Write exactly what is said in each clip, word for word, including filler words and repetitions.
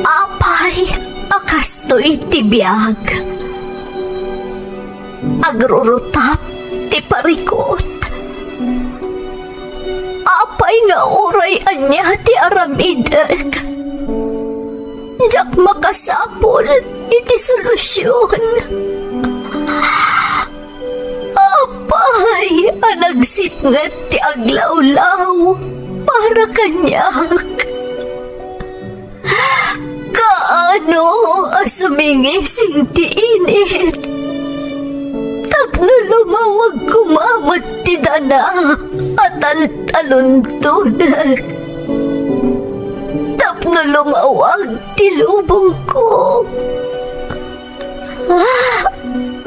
Apay a kastoy ti biag? Agrurutap ti parikut. Apay nga uray ania ti aramidek, diak makasapul iti solusion. Apay a nagsipnget ti aglawlaw para kaniak. Kaano a sumingising ti init tapno lumawag koma met ti dana a taltaluntonek, tapno lumawag ti lubongko.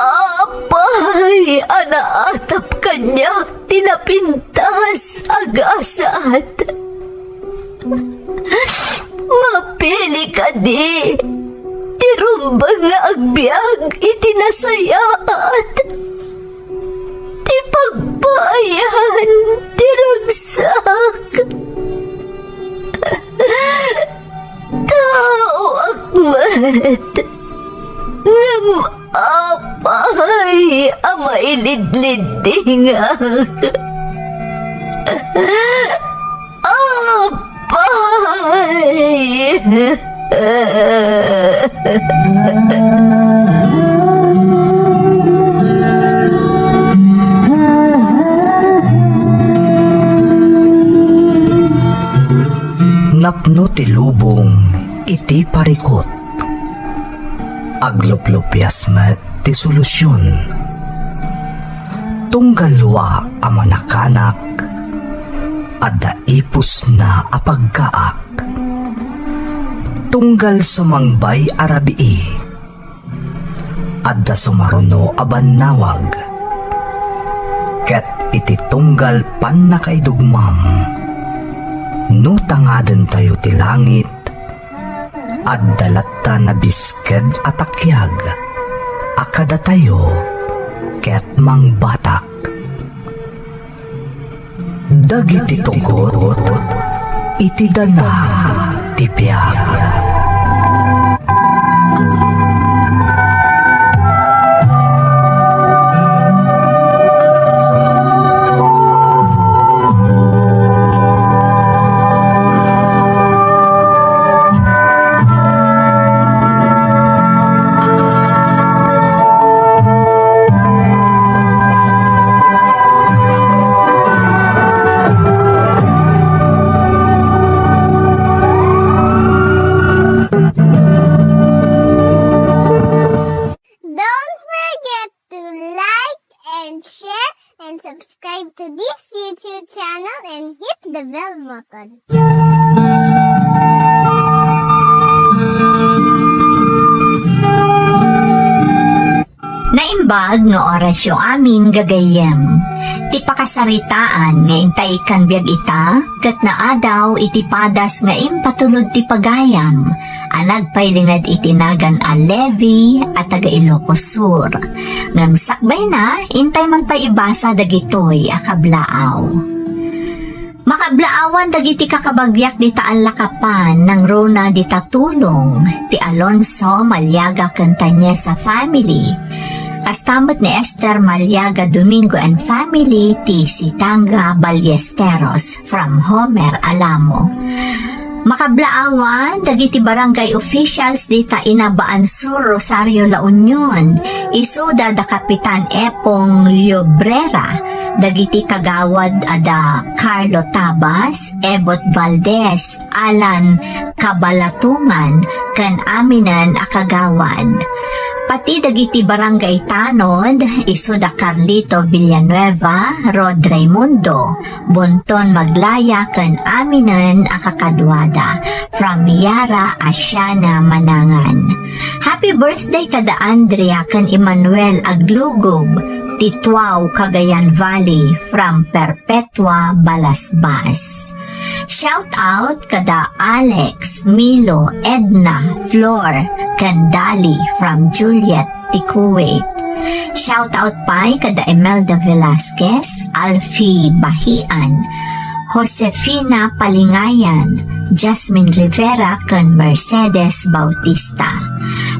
Apay a naatap kaniak ti napintas a gasat. Mapili kadi ti rumbeng nga agbiag iti nasayaat, ti pagpaayan ti ragsak. Taoak met, ngem apay a mailidliddingak? Apay! Napno ti lubong iti parikut. Agluplupias met ti solusion. Tunggal lua a manakanak, adda ipusna a paggaak. Tunggal sumangbay a rabii, adda sumaruno a bannawag. Ket iti tunggal pannakaidugmam, no tangadentayo ti langit, adda latta nabisked a takiag a kadatayo ket mangbatak. Dagiti tugot iti dana ti biag. Don't forget to like and share and subscribe to this YouTube channel and hit the bell button. Naimbag nga orasyo amin gagayyem. Ti pakasaritaan nga intay kan biag ita, ket naadaw iti padas nga impatulod ti pagayam a nagpailinged iti nagan a Levi a taga Ilocos Sur. Ngem sakbayna, intay man pay ibasa dagitoy a kablaaw. Makablaawan dagiti kakabagiak dita Allacapan, nangruna dita Tulong, ti Alonso, Maliaga ken Tañeza family. Kasta met ni Esther Maliaga Domingo and family, ti Sitanga Ballesteros, from Homer Alamo. Makablaawan dagiti barangay officials dita Inabaan Sur, Rosario, La Union, isuda da Kapitan Epong Llobrera, dagiti kagawad a da Carlo Tabas, Ebot Valdez, Alan Kabalatungan, ken aminen a kagawad. Pati dagiti barangay tanod, isuda Carlito Villanueva, Rod Raimundo, Bonton Maglaya ken aminen a kakaduada, from Yara Asiana Manangan. Happy birthday kada Andrea ken Emmanuel Aglugub, ti Tuaw, Cagayan Valley, from Perpetua Balasbas. Shout out kada Alex, Milo, Edna, Flor, ken Dali, from Juliet, ti Kuwait. Shout out pay kada Imelda Velasquez, Alfie Bahian, Josefina Palingayan, Jasmine Rivera, ken Mercedes Bautista.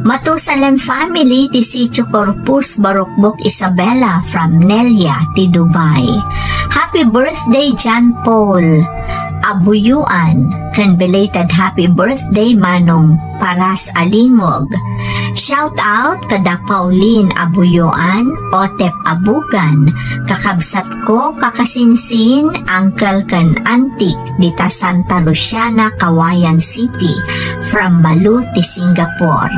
Matusalem family ti Sitio Corpus, Barukbok, Isabela, from Nelia ti Dubai. Happy birthday, John Paul Abuyuan, ken belated happy birthday, Manong Paras Alingog. Shout out kada Pauline Abuyuan, Otep Abugan, kakabsat ko, kakasinsin, uncle ken auntie dita Santa Luciana, Cauayan City, from Malute, Singapore.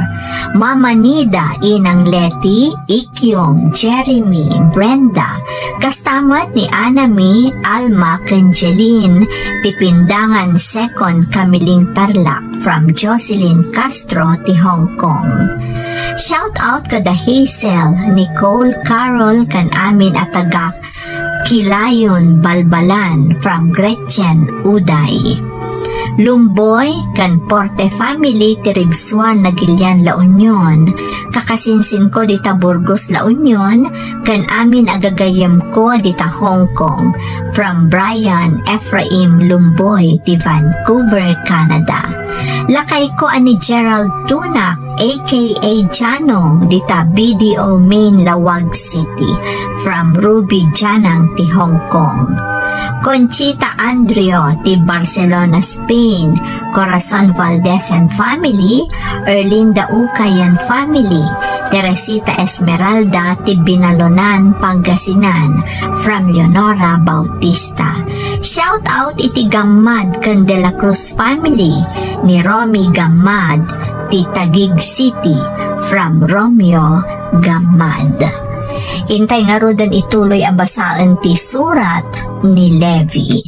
Mama Nida, Inang Leti, Ikyong, Jeremy, Brenda, kasta met ni Anami, Alma, ken Jeline, ti Pindangan Second, Camiling, Tarlac, from Jocelyn Castro ti Hong Kong. Shout out kada Hazel, Nicole, Carol, ken amin a taga Kilayon, Balbalan, from Gretchen Uday. Lumboy ken Porte family ti Ribsuan, Nagilian, La Union. Kakasinsin ko dita Burgos, La Union, ken amin a gagayyem ko dita Hong Kong, from Brian Ephraim Lumboy ti Vancouver, Canada. Lakay ko a ni Gerald Tunak, A K A Janong, dita B D O Main, Laoag City, from Ruby Janang ti Hong Kong. Conchita Andrio ti Barcelona, Spain, Corazon Valdez and family, Erlinda Ukay and family, Teresita Esmeralda ti Binalonan, Pangasinan, from Leonora Bautista. Shout out iti Gammad ken De La Cruz family ni Romy Gammad ti Taguig City, from Romeo Gammad. Intay ngaruden ituloy a basaen ti surat ni Levi.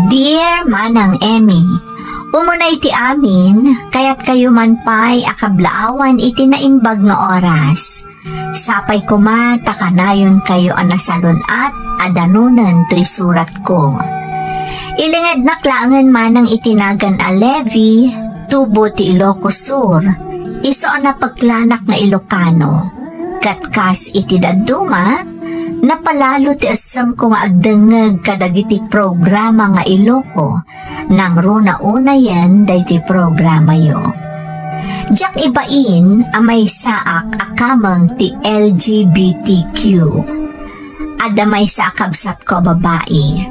Dear Manang Emmy, umuna iti amin, kayatkayo man pay a kablaawan iti naimbag nga oras. Sapay koma ta kanayonkayo a nasalun-at a danunen toy suratko. Ilingednak laengen manang iti nagan a Levi, tubo ti Ilocos Sur, isu a napeklanak nga Ilocano. Ket kas iti dadduma, napalalo ti essemko nga agdengngeg kadagiti programa nga Iloco, nangruna unayen daytoy programayo. Diak ibain a maysaak a kameng ti L G B T Q. Adda maysa a kabsatko a babai.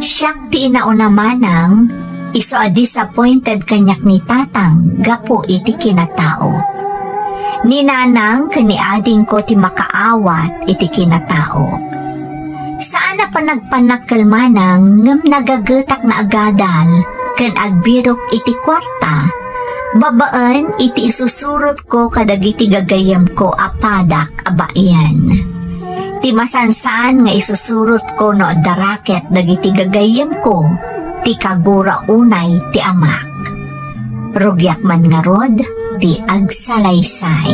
Siak ti inauna manang, isu a disappointed kaniak ni tatang gapu iti kinatao. Ni nanang ken ni adingko ti makaawat iti kinatao. Saan a panagpanakkel manang ngem nagagetak nga agadal ken agbirok iti kuarta, babaen iti isusurotko kadagiti gagayyemko a padak a baien. Ti masansan nga isusurotko no adda raket dagiti gagayyemko, ti kagura unay ti amak. Rugiak man ngarud ti agsalaysay.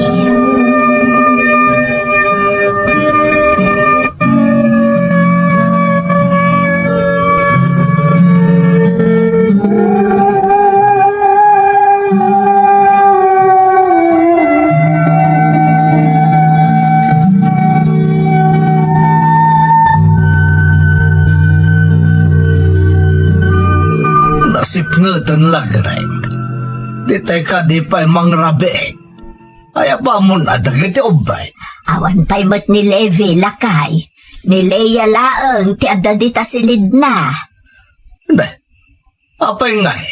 Nasipngeten la, Greg. Ditay kadi pay mangrabiin. Ay, apamon a dagiti ubbay. Awan pay met ni Levi, lakay. Ni Leia laeng ti adda dita silidna. Ne, apay ngay,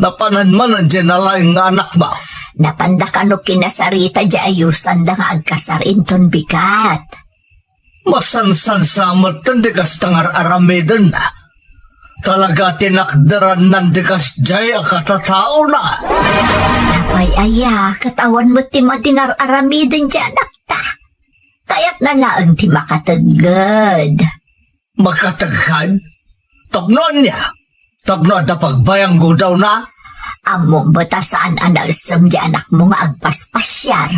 napanan manen diay nalaing nga anakmo? Napanda kano kinasarita diay ayusanda nga agkasar inton bigat. Masansan sa metten ti kasta nga ar-aramidenna. Talaga ti nakderannan ti kasdiay a katataona. Apay aya, ket awan met ti madi nga ar-aramiden ti anakta. Kayatna laeng ti makategged. Makategged? Tapno ania? Tapno adda pagbayanggodawna? Ammom met a saan a naessem ti anakmo nga agpaspasiar.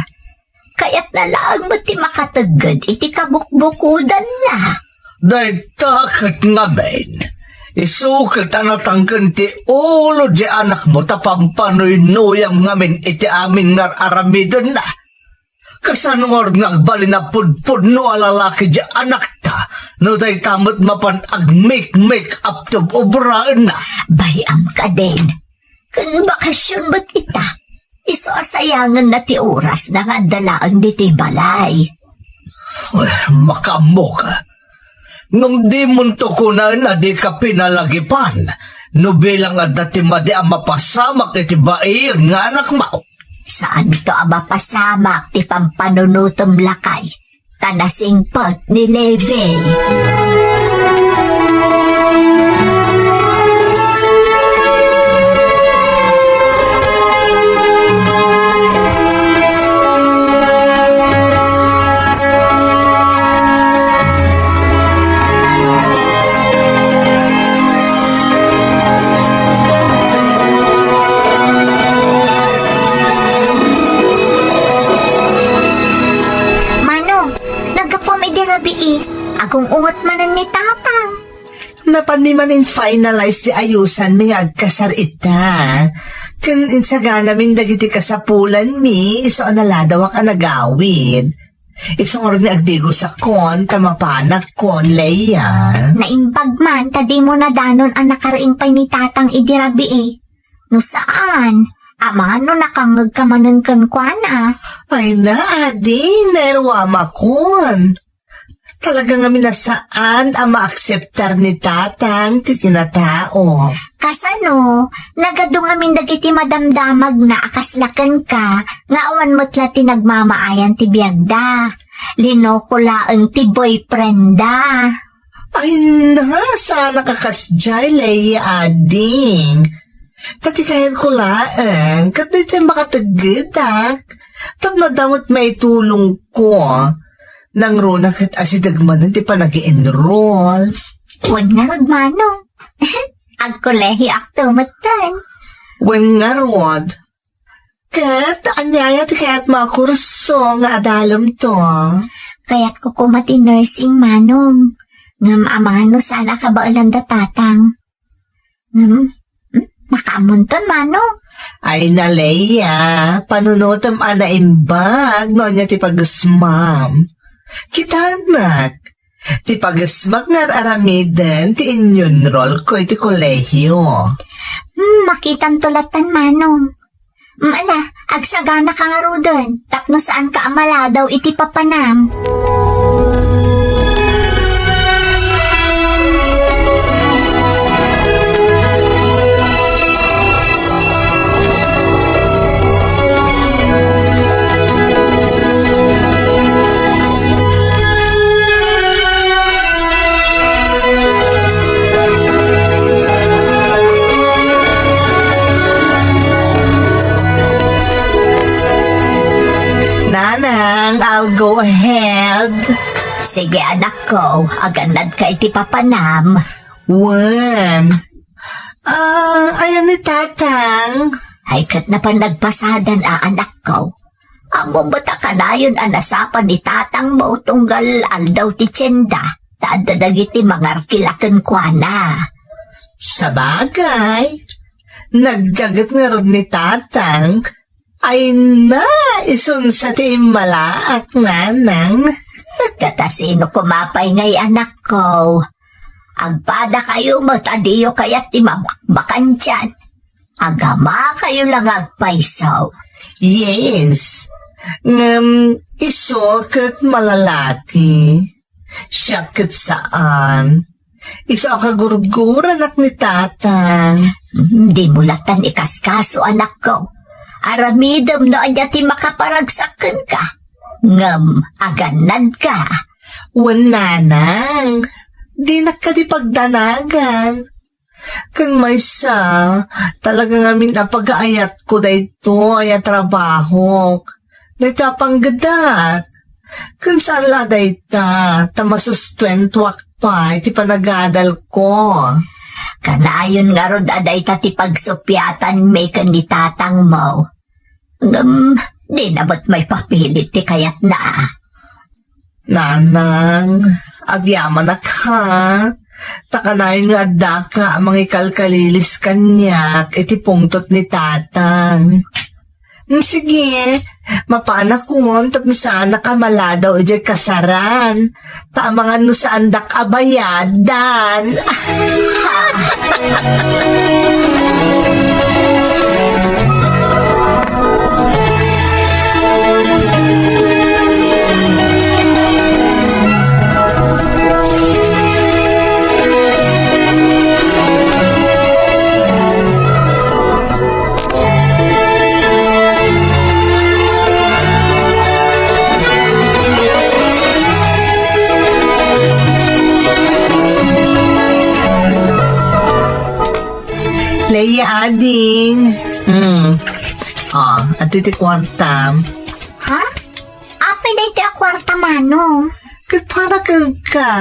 Kayatna laeng met ti makategged iti kabukbukodanna. Dayta ket ngamin, isu ket a natangken ti ulo ti anakmo ta pampanuynuyam ngamin iti amin nga ar-aramidenna. Kasano ngarud nga agbalin a pudpudno a lalaki ti anakta? No dayta met mapan agmake-make up ti obraenna. Bay-am kadin. Ken bakasion met ita. Isu a sayangenna ti orasna nga adda laeng ditoy balay. Ay, makaammoka. Ngem dimonto kunaen a dika pinalagipan no bilang adda ti madi a mapasamak iti baim nga anakmo. Saanto a mapasamak ti pampanunotem, lakay, ta nasingpet ni Levi. Manong, naggapuam idi rabii. Agung-unget manen ni Tatang. Napanmi manen finalize ti ayusanmi nga agkasar ita. Ken insaganamin dagiti kasapulanmi isu a naladawak a nagawid. Isu ngarud nga agdigosakon ta mapanakon, Leia. Naimbag man ta dimo nadanon a nakariing pay ni Tatang idi rabii. No saan, amangan no nakangngegka manen kenkuana. Ay na, adi, nairuamakon. Talaga ngamin a saan a maakseptar ni Tatang ti kinatao. Kasano, nagadu ngamin dagiti madamdamagna a kasla kenka nga awan met la ti nagmamaayan ti biagda. Linoko laeng ti boyfriendda. Ay na, saan a kasdiay, Leia, ading. Ta ti kayatko laeng, ket daytoy makateggedak. Tapno adda met maitulongko. Nangruna ket asideg manen ti panag-enroll. Wen ngarud, Manong. Agkolehiakto metten. Wen ngarud. Ket aniaya ti kayatmo a kurso nga adalemto? Kayatko koma ti nursing, Manong. Ngem amangan no saan a kabaelan da Tatang. Hmm? Hmm? Makaammonton, Manong? Ay na, Leia, panunotem a naimbag no ania ti pagesmam. Kitanak, ti pagesmak nga ar-aramiden ti inyunrolko iti kolehio. Hmm, makitanto latan, Manong. Hmm, ala, agsaganaka ngaruden, tapno saanka a maladaw iti papanam. Nanang, I'll go ahead. Sige, anakko, agannadka iti papanam. Wen. Ah, ayan ni Tatang. Ay, ket napan nagpasadan a, anakko. Ammom met a kanayon a nasapa ni Tatangmo tunggal aldaw ti tienda, ta adda dagiti mangarkila kenkuana. Sabagay, naggaget ngarud ni Tatang. Ay na, isunsa ti immalaak, Nanang. Ket asino koma pay ngay, anakko? Agpadakayo met a diyo kayat ti mabakbakantian. Agamakayo la nga agpayso. Yes. Ngem isu ket malalaki. Siak ket saan. Isu a kagurguranak ni Tatang. Hmm, dimo latan ikaskaso, anakko. Aramidem no ania ti makaparagsak kenka. Ngem agannadka. Wen, Nanang, dinak kadi pagdanagan. Ken maysa, talaga ngamin a pagaayatko daytoy a trabahok. Daytoy a panggedak. Ken saan la dayta, ta masustuentuak pay ti panagadalko. Kanayon ngarud a dayta ti pagsuppiatanmi ken ni Tatangmo. Ngem, dina met maipapilit ti kayatna. Nanang, agyamanak, ha? Ta kanayon nga addaka a mangikalkalilis kaniak iti pungtot ni Tatang. Mm, sige, Mapanakon tapno saanak a maladaw idiay kasaran. Ta amangan no saandak a bayadan. Leia, ading. Hmm. Ah, adtoy ti kuartam. Ha? Apay daytoy a kuarta, Manong? Ket para kenka,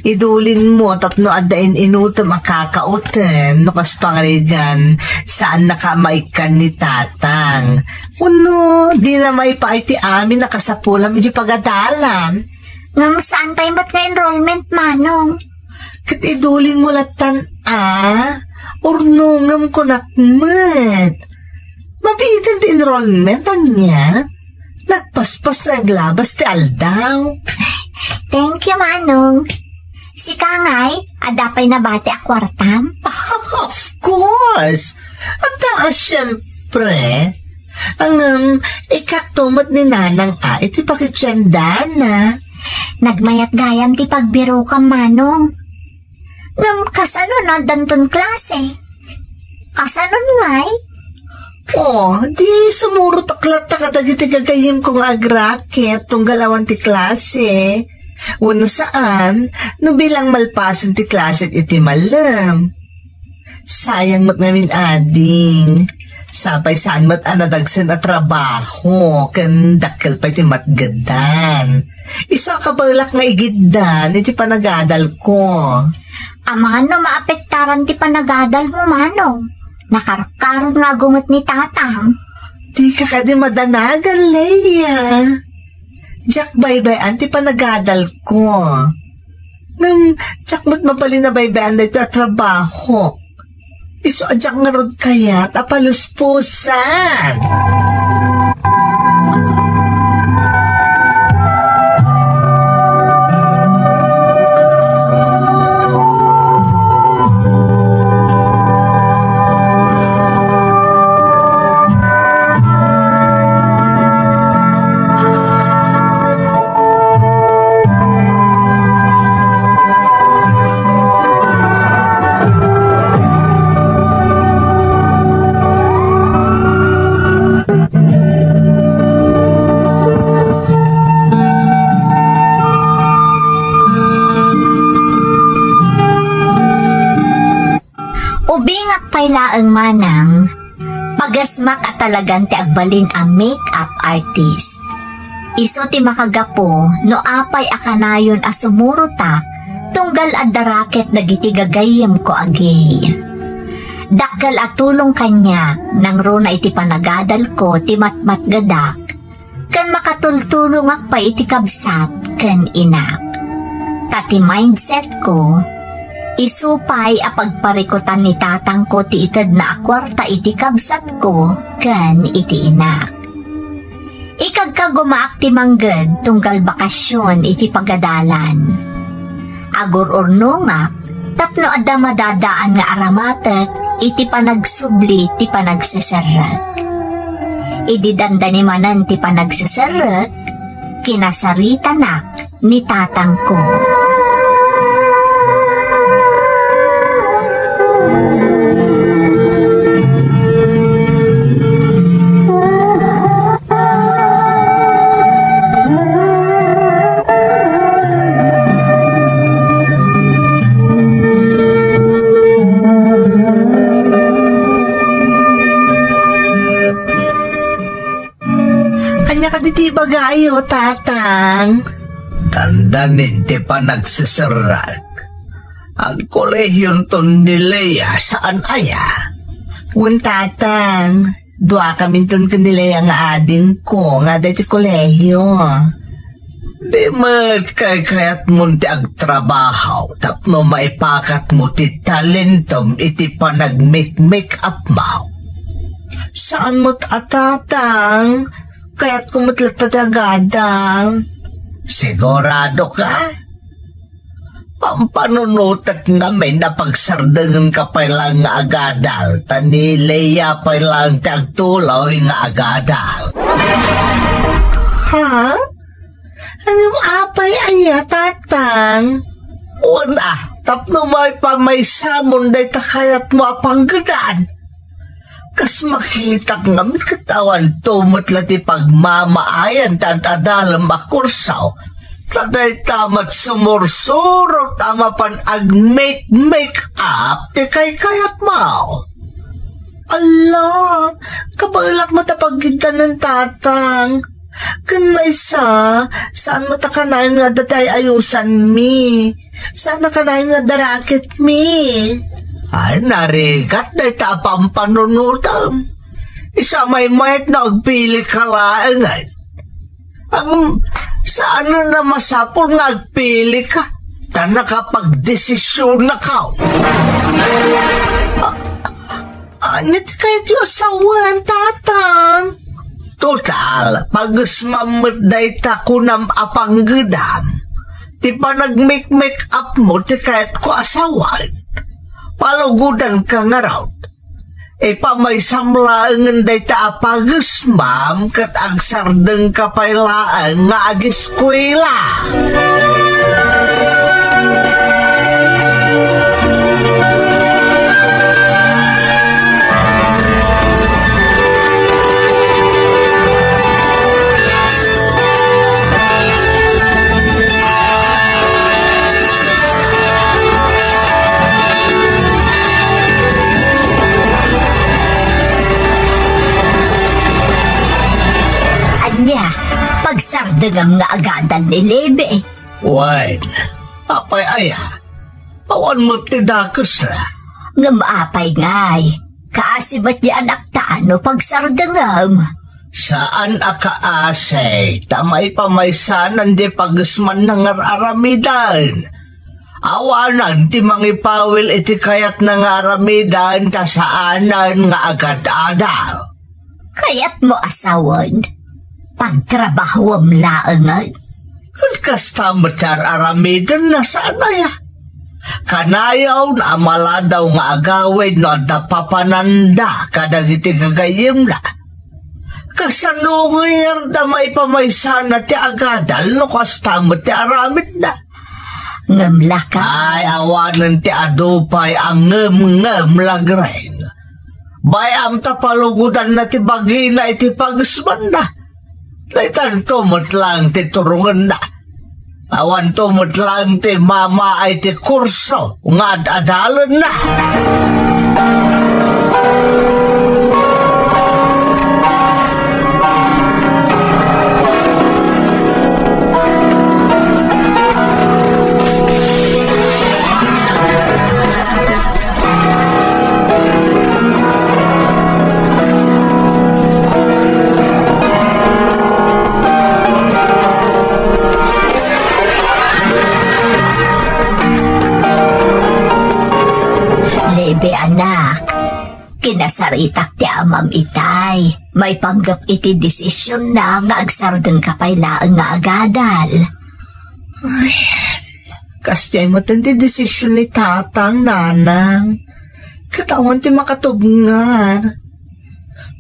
idulinmo tapno adda in-inutem a kakaotem no kas pangarigan, saannaka a maikkan ni Tatang. Wenno, dina maipaay ti amin a kasapulam iti pagadalam. Ngem saan pay met nga enrollment, Manong? Ket idulinmo lattan a, urnongem kunak met. Mabiiten ti enrollment, ania? Nagpaspas nga aglabas ti aldaw. Thank you, Manong. Sika ngay, adda pay nabati a kuartam? Of course! Adda a, siyempre. Ngem, ikakto met ni Nanang a iti pakitiendana. Nagmayat gayam ti pagbirokam, Manong. Ngem kasano no addanton klase? Kasano ngay? Oh, di sumurotak latta kadagiti gagayyemko nga agraket tunggal awan ti klase. Wenno saan, no bilang malpasen ti klasek iti malem. Sayang met ngamin, ading. Sapay saan met a nadagsen a trabaho ken dakkel pay ti matgedan. Isu a kabaelak nga igiddan iti panagadalko. Amangan no maapektaran ti panagadalmo, Manong. Nakarkarod nga agunget ni Tatang. Dika kadi madanagan, Leia. Diak baybay-an ti panagadalko. Ngem, diak met mabalin a baybay-an daytoy a trabahok. Isu a diak ngarud kayat a paluspusan. Ubingak pay laeng, Manang, pagasmak a talagan ti agbalin a makeup artist. Isu ti makagapu no apay a kanayon a sumurotak tunggal adda raket dagiti gagayyemko a gay. Dakkel a tulong kaniak nangruna iti panagadalko ti matmatgedak ken makatultulongak pay iti kabsat ken inak. Ta ti mindsetko, isu pay a pagparikutan ni tatangko ti itedna a kuarta iti kabsatko ken iti inak. Ikagkagumaak ti mangged tunggal bakasion iti pagadalan. Agur-urnongak tapno adda madadaan nga aramatek iti panagsubli ti panagseserrek. Idi dandani manen ti panagseserrek, kinasaritanak ni tatangko. Ania kadi ti ibagayo, Tatang? Dandanin ti panagseserrek. Agkolehionton ni Lea, saan aya? Wen, Tatang. Duakaminton ken ni Lea nga adingko nga adda iti kolehio. Di met kaykayatmon ti agtrabaho tapno maipakatmo ti talentom iti panagmikmake-up mo? Saan met a, Tatang. Kayatko met latta ti agadal. Sigurado ka? Pampanunotek ngamin a pagsardengenka pay laeng nga agadal, ta ni Lea pay laeng ti agtuloy nga agadal. Ha? Ngem apay aya, Tatang? Wen a, tapno maipamaysam dayta kayatmo a panggedan. Kas makitak ngamin ket awanto met la ti pagmamaayan ta ad-adalem a kurso. Ta dayta met sumursurot a mapan ag-make-make up ti kaykayatmo. Ala, kabaelak met a pagiddanen, Tatang. Ken maysa, saan met a kanayon nga adda ti ay-ayusanmi? Saan a kanayon nga adda racketmi? Ay, narigat dayta a pampanunotem. Isa maymayat no agpilika laengen. Ang saan a masapul nga agpilika? Ta nakapagdesisionnaka. Ania ti kayatyo a sawen, Tatang? Total, pagesmam met dayta kunam a panggedam. Ti panag-make-make up mo ti kayatko a sawen. Palugodanka ngarud. Ipamaysam laengen dayta a pagesmam ket agsardengka pay laeng nga agiskuela. Ania, pagsardengam nga agadal ni Lebe? Wen, apay aya? Awan met ti dakes, a. Ngem apay ngay? Kaasi met ti anakta no pagsardengam? Saan a kaasi, ta maipamaysanan ti pagesmanna nga ar-aramiden. Awanen ti mangipawil iti kayatna nga aramiden ta saanen nga agad-adal. Kayatmo a sawen, pagtrabahuem laengen? Ket kasta met ti ar-aramidenna, saan aya? Kanayon a maladaw nga agawid no adda papananda kadagiti gagayyemna. Kasano ngay ngarud a maipamaysana ti agadal no kasta met ti aramidna? Ngem lakay. Ay, awanen ti adu pay a ngem-ngem, Lagreng. Bay-am ta palugodanna ti bagina iti pagesmanna. Daytanto met laeng ti turongenna. Awanto met laeng ti mamaay ti kurso nga ad-adalenna. Lebe, anak, kinasaritak ti amam itay. Maipanggep iti desisionna nga agsardengka pay laeng nga agadal. Ay, kastoy met ti desision ni Tatang, Nanang. Ket awan ti makatubngar.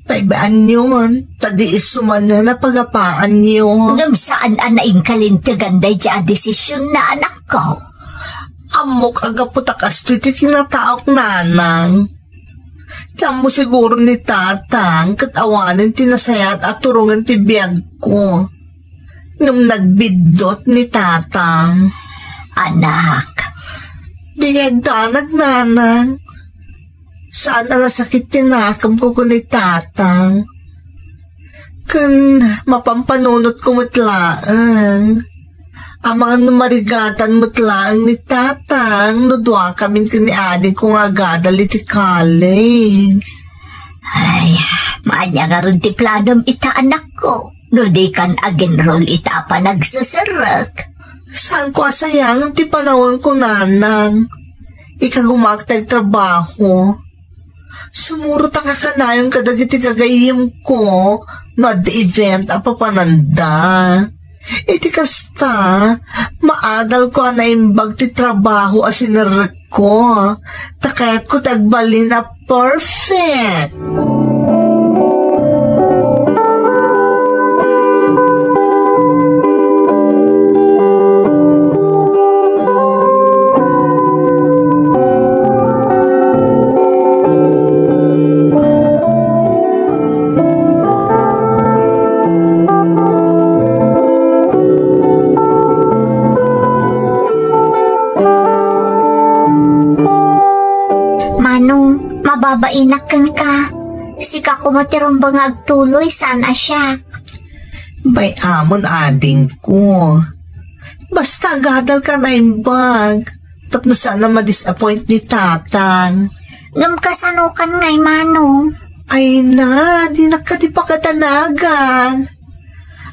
Paibaanyon, ta di isu manen a pagapaanyo. Ngem saan a naingkalintegan daydiay a desisionna, anakko. Ammok a gapu ta kastoy ti kinataok, Nanang. Ti ammo siguro ni Tatang ket awanen ti nasayaat a turongen ti biagko. Ngem nagbiddut ni Tatang. Anak. Di nga agdanag, Nanang. Saan a nasakit ti nakemko ken ni Tatang. Ken mapampanunotko met laeng. Amangan no marigatan met laeng ni Tatang no duakamin ken ni adingko nga agadal iti college. Ay, ania ngarud ti planom ita, anakko? No dikan ag-enroll ita a panagseserrek? Saanko a sayangen ti panawenko, Nanang. Ikagumaak ti agtrabaho. Sumurot a kakanayon kadagiti gagayyemko no adda event a papananda. Iti kasta, maadalko a naimbag ti trabaho a sinerrekko. Ta kayatko ti agbalin a perfect. Manong, mababainak kenka. Sika koma ti rumbeng nga agtuloy, saan a siak. Bay-amon, adingko. Basta agadalka a naimbag. Tapno saan a ma-disappoint ni Tatang. Ngem kasanokan ngay, Manong? Ay na, dinak kadi pakadanagan.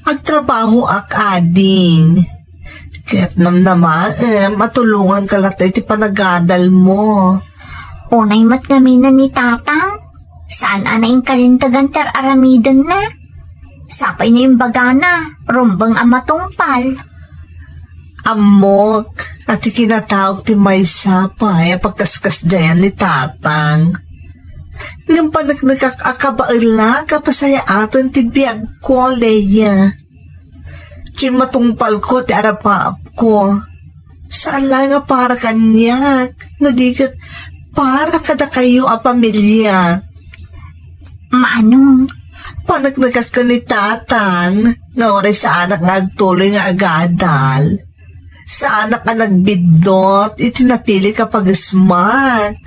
Agtrabahoak, ading. Ket namnamaem a tulonganka latta iti panagadalmo. Unay met ngamin ni Tatang, saan a naingkalintegan ti ar-aramidenna. Sapay no imbagana, rumbeng a matungpal. Ammok a ti kinataok ti maysa pay a pagkaskasdiayan ni Tatang. Ngem paneknekak a kabaelak a pasayaaten ti biagko, Leia. Diay matungpalko ti arapaapko. Saan laeng a para kaniak, no di ket para kadakayo a pamilya. Manong, paneknekak ken ni Tatang nga uray saanak nga agtuloy nga agadal. Saanak a nagbiddut iti napilik a pagesmak.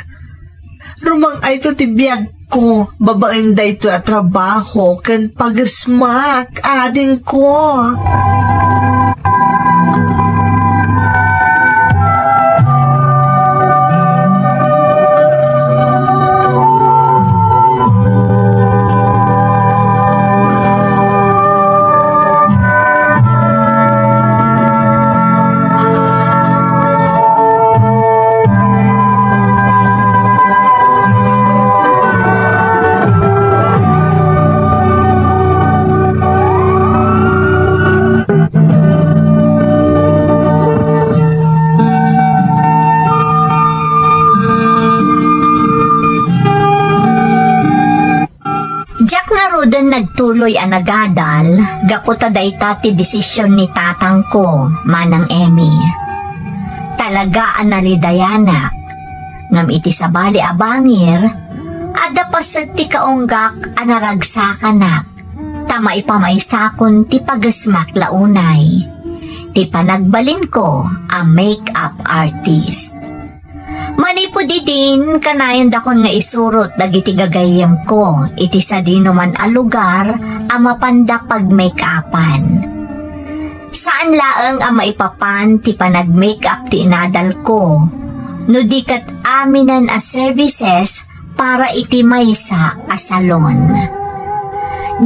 Rumang-ayto ti biagko babaen daytoy a trabaho ken pagesmak, adingko. Diak ngaruden nagtuloy a nagadal gapu ta dayta ti desisyon ni tatangko, Manang Emmy. Talaga a nalidayanak, ngem iti sabali a bangir, adda paset ti kaunggak a naragsakanak, ta maipamaysakon ti pagesmak la unay, ti panagbalinko a make-up artist. Manipud idin, kanayondakon nga isurot dagiti gagayyemko iti sadinoman a lugar a mapanda pag-make-upan. Saan laeng a maipapan ti panag-make-up ti inadalko, no di ket aminen a services para iti maysa a salon.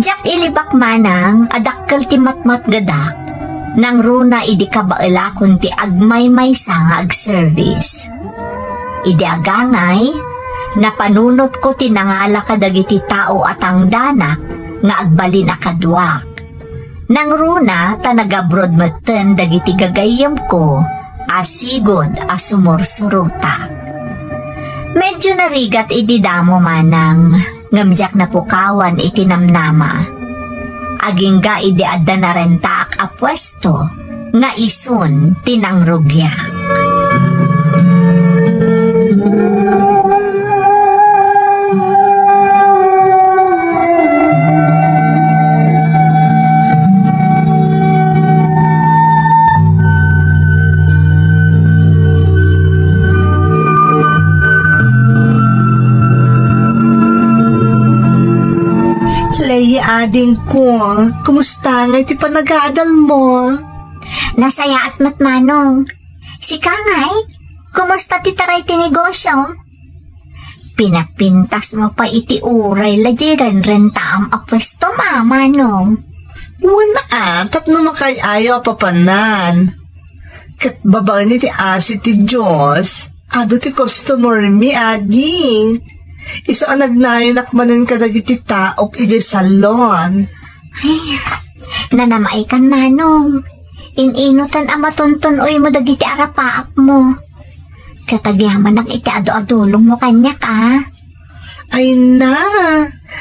Diak ilibak manang a dakkel ti matmatgedak, nangruna idi kabaelakon ti agmaymaysa nga agservice. Idi agangay, napanunotko ti nangala kadagiti tao a tangdanak nga agbalin a kaduak. Nangruna ta nag-abroad metten dagiti gagayyemko a sigud a sumursurotak. Medyo narigat idi damo manang, ngem diak napukawan iti namnama. Agingga idi adda narentaak a puesto nga isun ti nangrugiak. Lay, adingko, kumusta ngay ti panagadal mo? Nasayaat met, Manong. Sika ngay, kumusta ti taray ti negosyo? Pinapintas mo pay iti uray la di renrentaam a puesto, Manong. Wen a, tapno makaay-ayo a papanan. Ket babaen iti asi ti Dios, adu ti customer mi, ading. Isu a nagnayonak manen kadagiti taok idiay salon. Ay, nanamaikan, Manong. In-inutan a matuntun-oymo dagiti arapaapmo. Ket agyamanak iti adu-adulongmo kaniak, a. Ay na,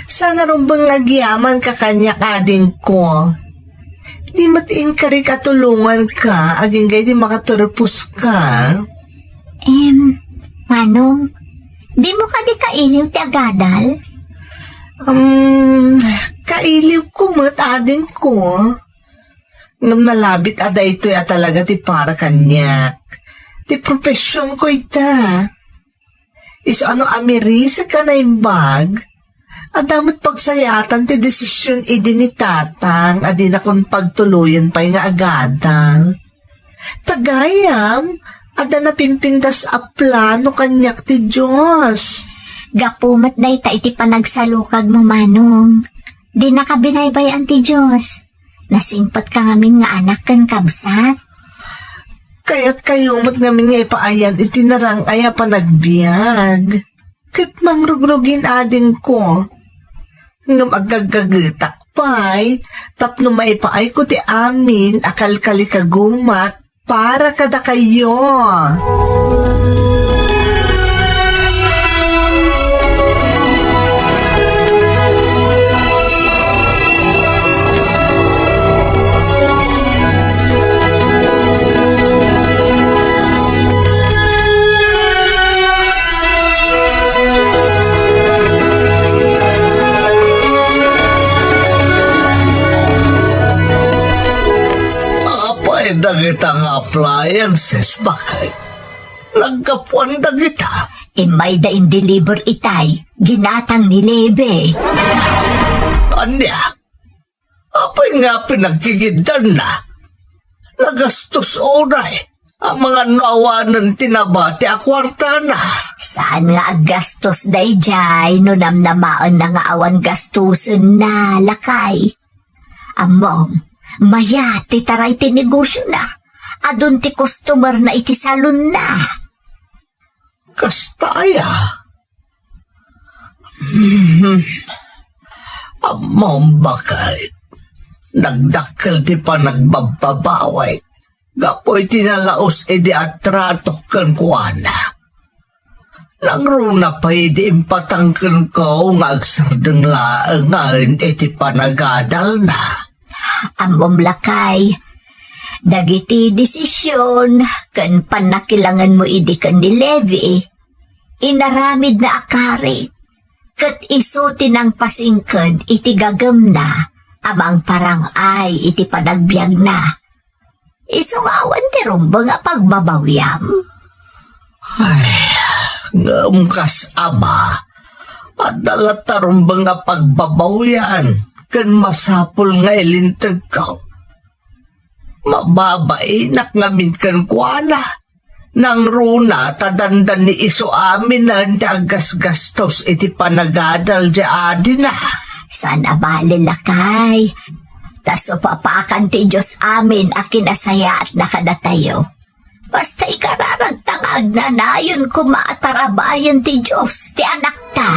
saan a rumbeng nga agyamanka kaniak, adingko. Di met inkarik a tulonganka, agingga idi makaturposka. Em, Manong, dimo kadi kailiw ti agadal? Um, kailiwko met, adingko. Ngem nalabit a daytoy a talaga ti para kaniak. Ti professionko ita. Isu a no amirisek a naimbag, adda met pagsayaatan ti desisyon idi ni Tatang a dinakon pagtuloyen pay nga agadal. Ta gayam, adda napimpintas a plano kaniak ti Dios. Gapu met dayta iti panagsalukagmo, Manong. Dinaka binaybay-an ti Dios. Nasingpetka ngamin nga anak ken kabsat. Kayatkayo met ngamin nga ipaayan iti narang-ay a panagbiag. Ket mangrugrugin, adingko. Ngem aggaggagetak pay tapno maipaayko ti amin a kalkalikagumak para kadakayo. Apay dagita nga appliances, bakay? Naggapuan dagita. Immayda in-deliver itay, ginatang ni Lebe. Ania? Apay nga pinagkikiddanna? Nagastos unay a mangan no awanen ti nabati a kuartana. Saan nga aggastos daydiay no namnamaenna nga awan gastosenna, lakay? Ammom, mayat ti taray ti negosiona. Adun ti customerna iti salonna. Kasta aya? Hmm. Ammom, bakay, nagdakkel ti panagbabbabawi gapu iti nalaus idi atratok kenkuana. Nangruna pay idi impatang kenko nga agsardeng laengen iti panagadalna. Ammom, lakay, dagiti desisyon ken pannakilangenmo idi ken ni Levi, inaramidna a karit, ket isu ti nangpasingked iti gagemna a mangparang-ay iti panagbiagna. Isu nga awan ti rumbeng a pagbabawiam. Ay, ngem kas ama, adda latta rumbeng a pagbabawian ken masapul nga ilintegko. Mababainak ngamin kenkuana. Nangruna ta dandani isu aminen ti aggasgastos iti panagadal ti adina. Saan a bale, lakay. Ta supapakan ti Dios amin a kinasayaatna kadatayo. Basta ikararagta nga agnanayon koma a tarabayen ti Dios ti anakta.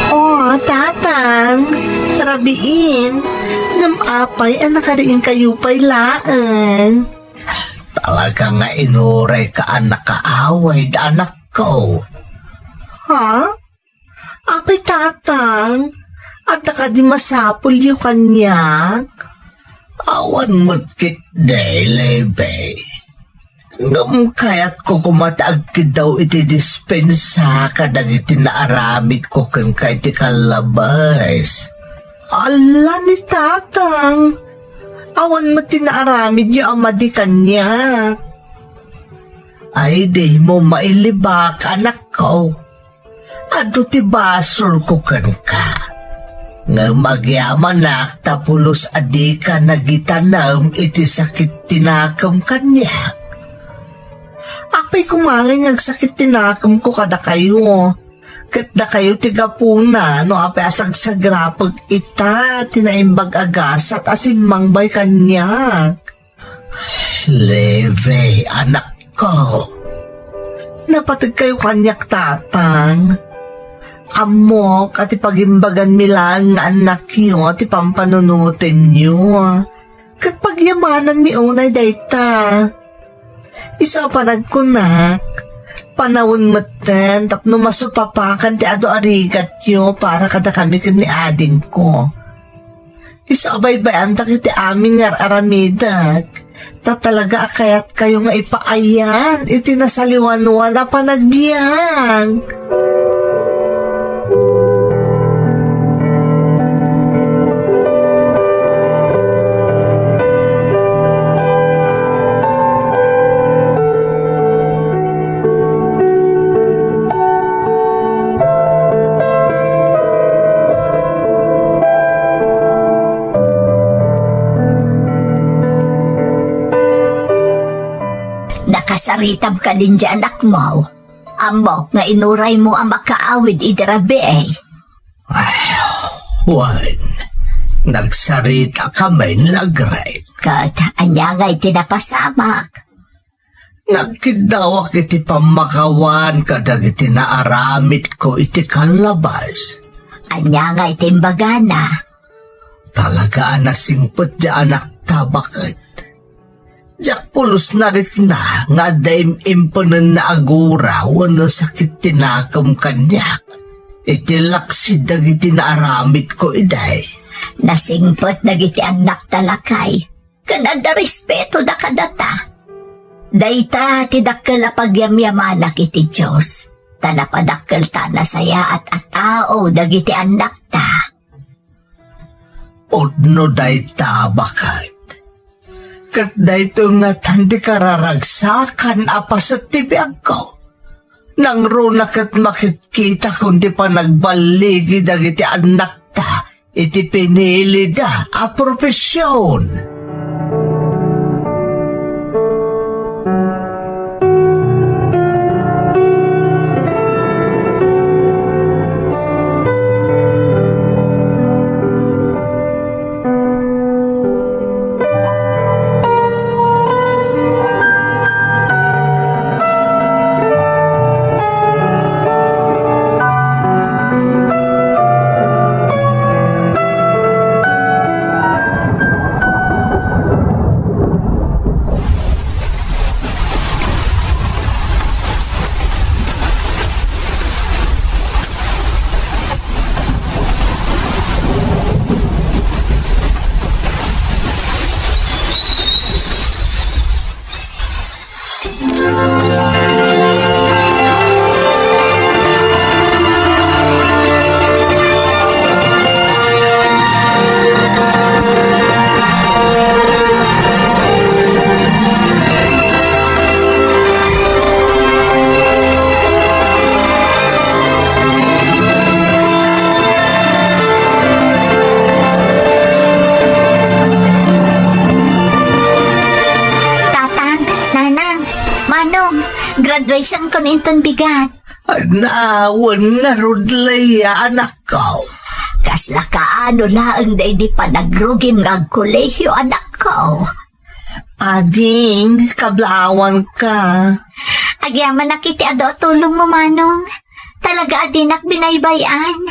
O, Tatang, rabiin, ngem apay a nakariingkayo pay laeng? Talaga nga inurayka a nakaawid, anakko. Ha? Apay, Tatang, adda kadi masapulyo kaniak? Awan met ketdi, Lebe. Ngem kayatko koma ti agkiddaw iti dispensa kadagiti naaramidko kenka iti kallabes. Ala ni Tatang, awan met ti naaramidyo a madi kaniak. Ay, dimo mailibak, anakko. Adu ti basolko kenka. Ngem agyamanak ta pulos a dika nagitanem iti sakit ti nakem kaniak. Apay koma ngay nga agsakit ti nakemko kadakayo? Ket dakayo ti gapuna no apay a sagsagrapek ita ti naimbag a gasat a simmangbay kaniak. Levi, anakko. Napategkayo kaniak, Tatang. Ammok a ti pagimbaganmi laeng nga annakyo ti pampanunotenyo. Ket pagyamananmi unay dayta. Isu a panagkunak, panawen metten tapno masupapakan ti adu a rigatyo para kadakami ken ni adingko. Isu a baybay-antak iti amin nga ar-aramidek, ta talaga a kayatkayo nga ipaayan iti nasaliwanoan a panagbiag. Nakasaritam kadin diay anakmo. Ammok nga inuraymo a makaawid idi rabii. Ay, wen, nagsaritakami, Lagret. Ket ania ngay ti napasamak? Nagkiddawak iti pammakawan kadagiti naaramidko iti kallabas. Ania ngay ti imbagana? Talaga a nasingpet diay anakta baket. Diak pulos narikna nga adda im-impenenna a gura wenno sakit ti nakem kaniak iti laksid dagiti naaramidko idi. Nasingpet dagiti annakta, lakay, ken adda respetoda kadata. Dayta ti dakkel a pagyamyamanak iti Dios, ta napadakkelta a nasayaat a tao dagiti annakta. Pudno dayta, baket. Ket daytoy ngatan ti kararagsakan a paset ti biagko. Nangruna ket makitkitakon ti panagballigi dagiti annakta iti pinilida a profesion. Tatang, Nanang, Manong, graduation ko inton bigat. Ay, naawan ngarud, Leia, anakko. Kasla kaano laeng daydi panagrugim nga agkolehiyo, anakko? Ading, kablaawanka. Agyamanak iti adu a tulongmo, Manong. Talaga a dinak binaybay-an.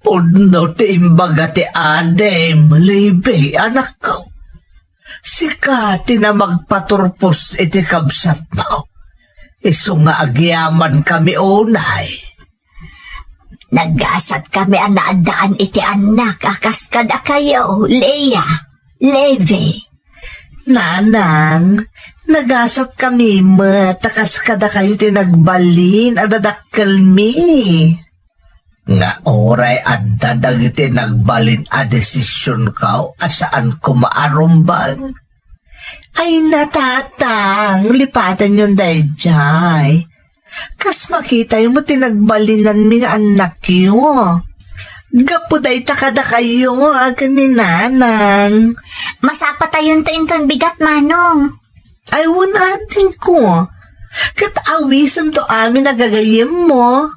Pudno ti imbaga ti adim, Levi, anakko. Sika ti namagpaturpos iti kabsatmo. Isu nga agyamankami unay. Naggasatkami a naaddaan iti annak a kas kadakayo, Leia, Levi. Nanang, nagasatkami met a kas kadakayo ti nagbalin a dadakkelmi. Nga uray adda dagiti nagbalin a desisionko a saan koma a rumbeng. Ay, natatang, lipatanyon daydiay. Kas makitayo met ti nagbalinanmi nga annakyo. Gapu dayta kadakayo, a ken ni Nanang. Masapatayonto inton bigat, Manong. Ay, wen, adingko. Ket awisento amin a gagayyemmo.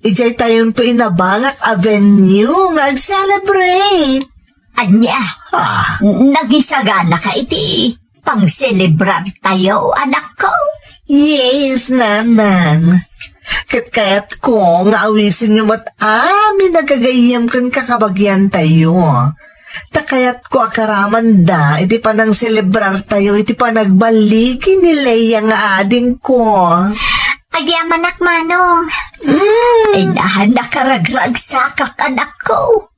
Idiay tayonto inabangak a venue nga ag-celebrate. Ania? Ah. Nagisagana ka iti pangselebrar tayo, anakko? Yes, Nanang. Ket kayatko nga awisenyo met amin a gagayyem ken kakabagian tayo. Ta kayatko a karamanda iti panangselebrar tayo iti panagballigi ni Leia nga adingko. Agyamanak, Manong. Mm. Ay, nahan nakaragragsakak, anakko.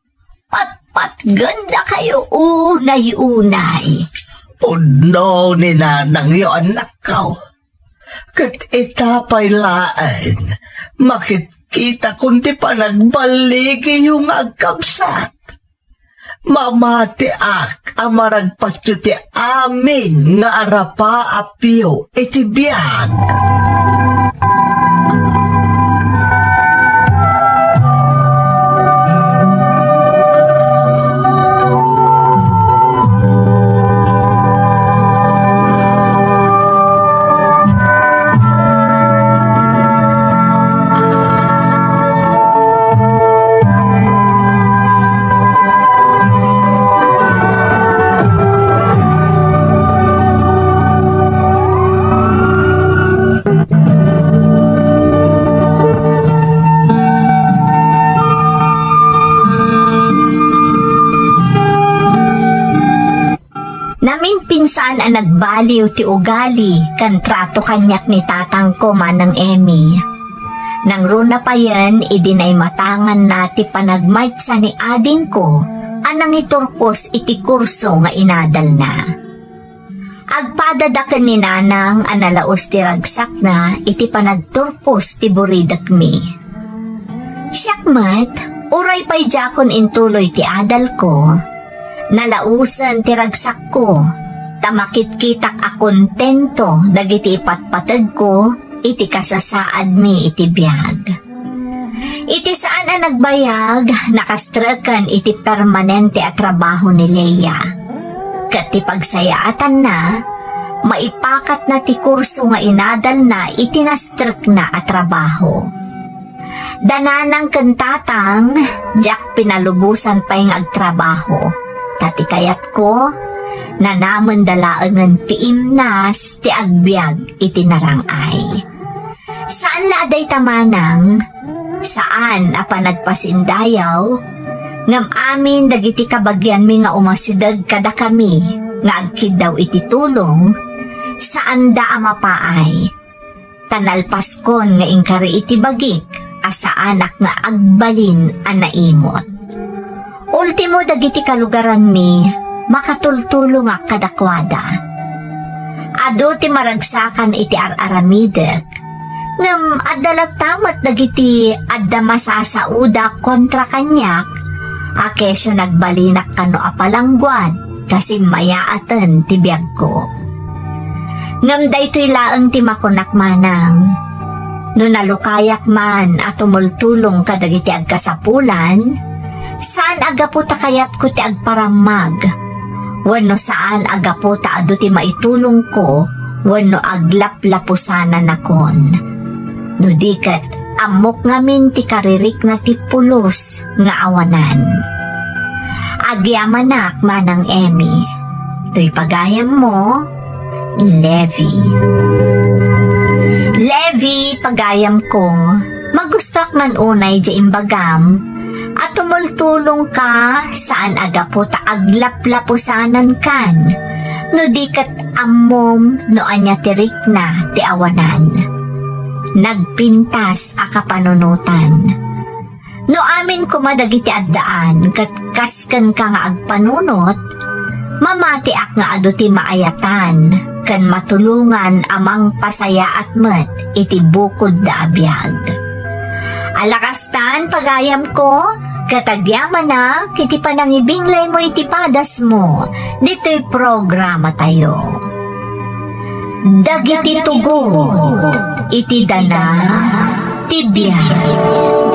Patpatgenda kayo unay-unay. Pudno ni Nanangyo, anakko. Ket ita pay laeng, makitkitakon ti panagballigiyo nga agkabsat. Mamatiak a maragpatyo ti amin nga arapaapiyo iti biag. Naminpinsan a nagbaliw ti ugali ken trato kaniak ni tatangko, Manang Emmy. Nangruna payen idi naimatanganna ti panagmaysa ni adingko a nangiturpos iti kurso nga inadalna. Agpadadaken ni Nanang a nalaus ti ragsakna iti panagturpos ti buridekmi. Siak met, uray pay diakon intuloy ti adalko, nalausen ti ragsakko, ta makitkitak a kontento dagiti ipatpategko iti kasasaadmi iti biag. Iti saan a nagbayag, nakastreken iti permanente a trabaho ni Leia. Ket ti pagsayaatanna, maipakatna ti kurso nga inadalna iti nastrekna a trabaho. Da nanang ken tatang, diak pinalubosan pay nga agtrabaho. Ta ti kayatko, nanamenda laengen ti imnas ti agbiag iti narang-ay. Saan la a dayta manang, saan a panagpasindayaw, ngem amin dagiti kabagianmi nga umasideg kadakami nga agkiddaw iti tulong, saanda a mapaay. Ta nalpaskon nga inkari iti bagik a saanak nga agbalin a naimot. Ultimo dagiti kalugaranmi, makatultulongak kadakuada. Adu ti maragsakan iti ar-aramidek, ngem adda latta met dagiti adda masasaoda kontra kaniak, a kesyo nagbalinak kano a palangguad ta simmayaaten ti biagko. Ngem daytoy laeng ti makunak manang, no nalukayak man a tumultulong kadagiti agkasapulan, saan a gapu ta kayatko ti agparammag, wenno saan a gapu ta adu ti maitulongko wenno aglaplapusananakon. No di ket, ammok ngamin ti karirikna ti pulos nga awanan. Agyamanak, Manang Emmy. Toy pagayammo, Levi. Levi, pagayamko, magustuak man unay diay imbagam a tumultulongka saan a gapu ta aglaplapusanankan, no di ket ammom no ania ti rikna ti awanan. Nagpintas a kapanunotan. No amin koma dagiti addaan ket kas kenka nga agpanunot, mamatiak nga adu ti maayatan ken matulongan a mangpasayaat met iti bukodda a biag. Alakastan, pagayamko, ket agyamanak iti panangibinglaymo iti padasmo ditoy programatayo. Dagiti tugot iti dana ti biag.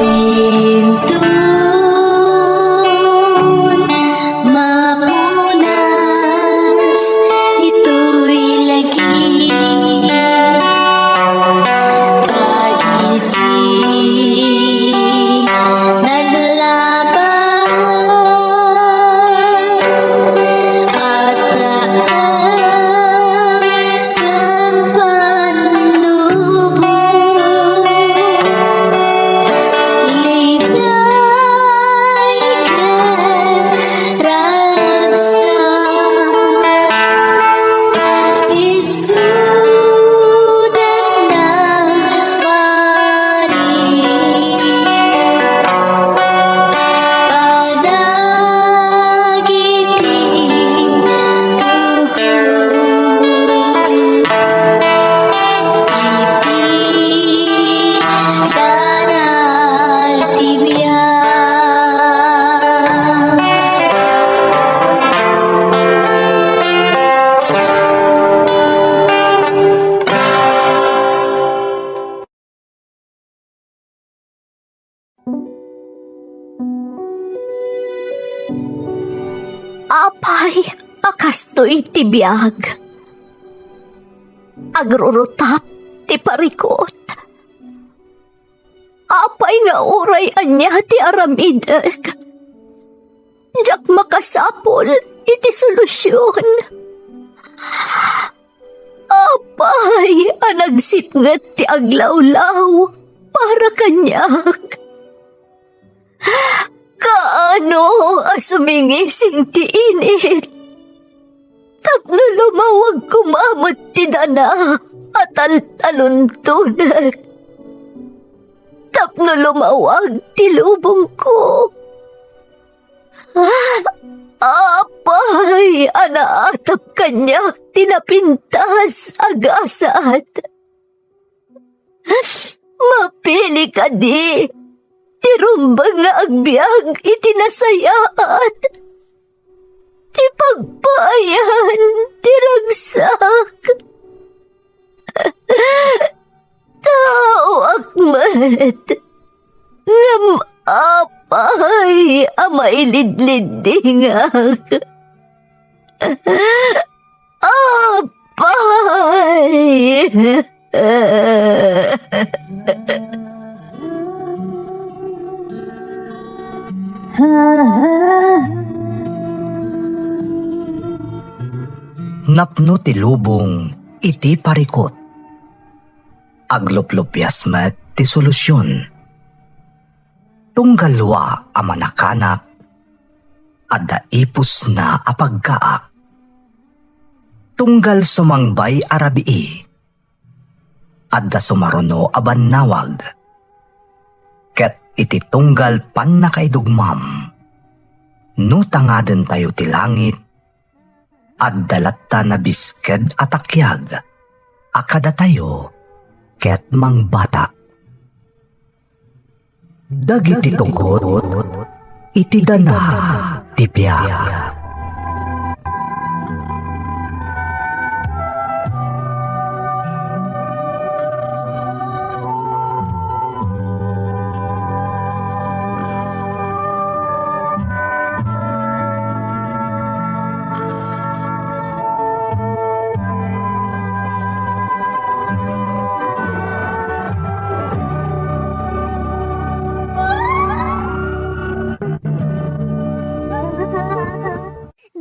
Apay a kastoy ti biag? Agrurutap ti parikut. Apay nga uray ania ti aramidek, diak makasapul iti solusion. Apay a nagsipnget ti aglawlaw para kaniak? Kaano a sumingising ti init tapno lumawag koma met ti dana a taltaluntonek? Tapno lumawag ti lubongko. Apay a naatap kaniak ti napintas a gasat. Mapili kadi ti rumbeng nga agbiag iti nasayaat, ti pagpaayan ti ragsak? Taoak met, ngem apay a mailidliddingak? Apay! Napno ti lubong iti parikut. Agluplupias met ti solusion. Tunggal wa a manakanak, adda ipusna a paggaak. Tunggal sumangbay a rabii, adda sumaruno a bannawag. Ket iti tunggal pannakaidugmam, no tangadentayo ti langit, adda latta nabisked a takiag a kadatayo ket mangbatak. Dagiti tugot iti dana ti biag.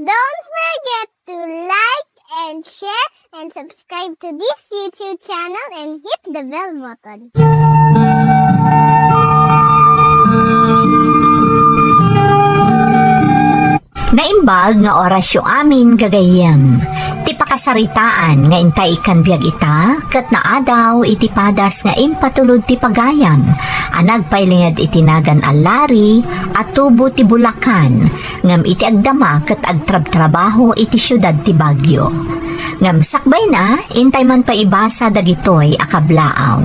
Don't forget to like and share and subscribe to this YouTube channel and hit the bell button. Naimbag nga orasyo amin, gagayyem. Ti pakasaritaan nga intay ikkan biag ita, ket naadaw iti padas nga impatulod ti pagayam a nagpailinged iti nagan a Larry a tubo ti Bulacan, ngem iti agdama ket agtrabtrabaho iti siudad ti Baguio. Ngem sakbayna, intay man pay ibasa dagitoy a kablaaw.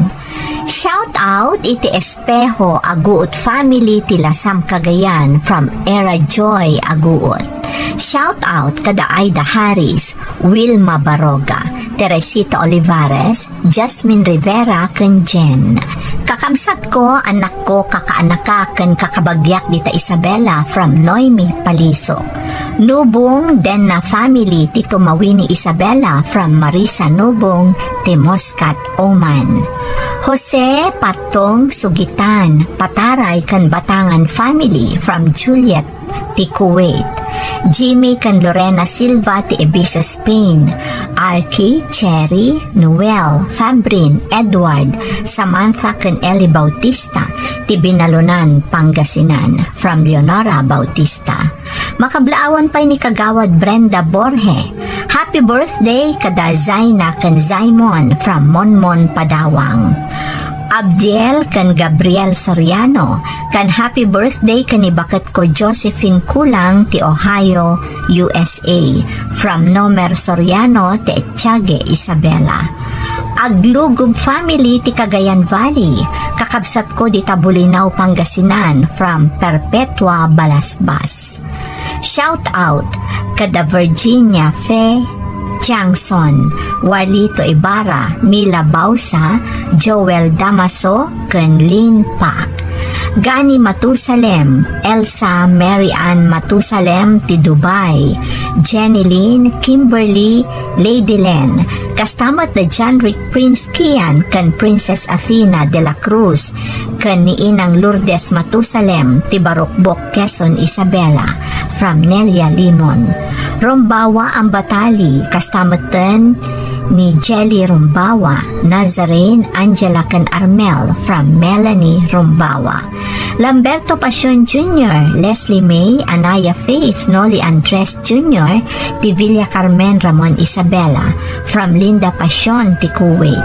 Shout out iti Espejo Aguot family ti Lasam, Cagayan from Era Joy Aguot. Shout out kada Aida Harris, Wilma Baroga, Teresita Olivares, Jasmine Rivera, ken Jen. Kakabsatko, annakko, kakaanaka, ken kakabagiak dita Isabela from Noemi Paliso. Nubong Denna family ti Tumawini Isabela from Marisa Nubong ti Muscat, Oman. Jose Patong Sugitan, Pataray ken Batangan family from Juliet ti Kuwait. Jimmy ken Lorena Silva ti Ibiza, Spain. Arky, Cherry, Noel, Fabrin, Edward, Samantha ken Ellie Bautista ti Binalonan, Pangasinan from Leonora Bautista. Makablaawan pay ni Kagawad Brenda Borge. Happy birthday kada Zaina ken Zaimon from Monmon, Padawang. Abdiel ken Gabriel Soriano, ken happy birthday ken ni baketko Josephine Kulang ti Ohio, U S A, from Nomer Soriano ti Echage, Isabela. Aglugub family ti Cagayan Valley, kakabsatko dita Bolinao, Pangasinan, from Perpetua Balasbas. Shout out kada Virginia Fe Changson, Warlito Ibarra, Mila Bausa, Joel Damaso, ken Lynn Pak. Gani Matusalem, Elsa Mary Ann Matusalem ti Dubai, Jenny Lynn, Kimberly, Lady Len, kasta met da John Rick Prince Kian ken Princess Athena de la Cruz, ken ni Inang Lourdes Matusalem ti Barukbok, Quezon, Isabela, from Nelia Limon. Rumbawa Ambatali, kasta metten ni Jelly Rumbawa, Nazarene, Angela, ken Armel, from Melanie Rumbawa. Lamberto Pasion Junior, Leslie May, Anaya Faith, Noli Andres Junior, ti Villa Carmen Ramon Isabela, from Linda Pasion ti Kuwait.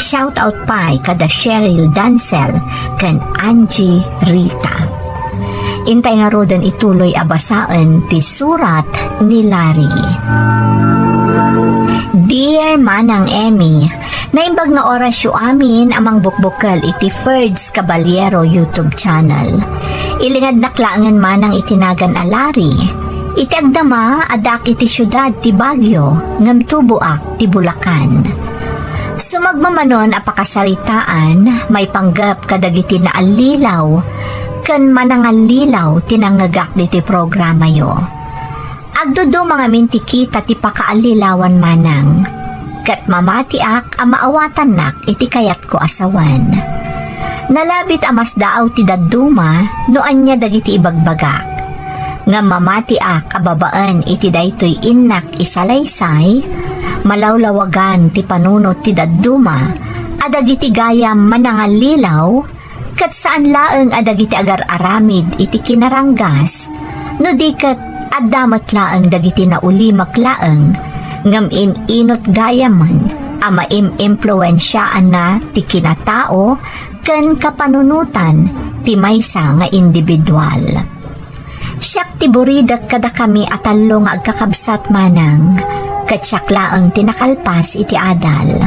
Shout out pay kada Cheryl Dancel ken Angie Rita. Intay ngaruden ituloy a basaen ti surat ni Larry. Dear Manang Emmy, naimbag nga orasyo amin a mangbukbukel iti Ferds Caballero YouTube channel. Ilingednak laengen manang iti nagan a Larry. Iti agdama, addaak iti siudad ti Baguio, ngem tuboak ti Bulacan. Sumagmamanon a pakasaritaan, maipanggep kadagiti naallilaw ken manangallilaw ti nangngegak ditoy programayo. Agduduma ngamin ti kita ti pakaallilawan manang, ket mamatiak a maawatannak iti kayatko a sawen. Nalabit a masdaaw ti dadduma no ania dagiti ibagbagak. Ngem mamatiak a babaen iti daytoy innak isalaysay, malawlawagan ti panunot ti dadduma a dagiti gayam manangallilaw, ket saan laeng a dagiti agar-aramid iti kinaranggas, no di ket adda met laeng dagiti naulimek laeng, ngem in-inut gayamen a maim-impluensiaanna ti kinatao ken kapanunotan ti maysa nga individual. Siak ti buridek kadakami a tallo nga agkakabsat manang, ket siak laeng ti nakalpas iti adal.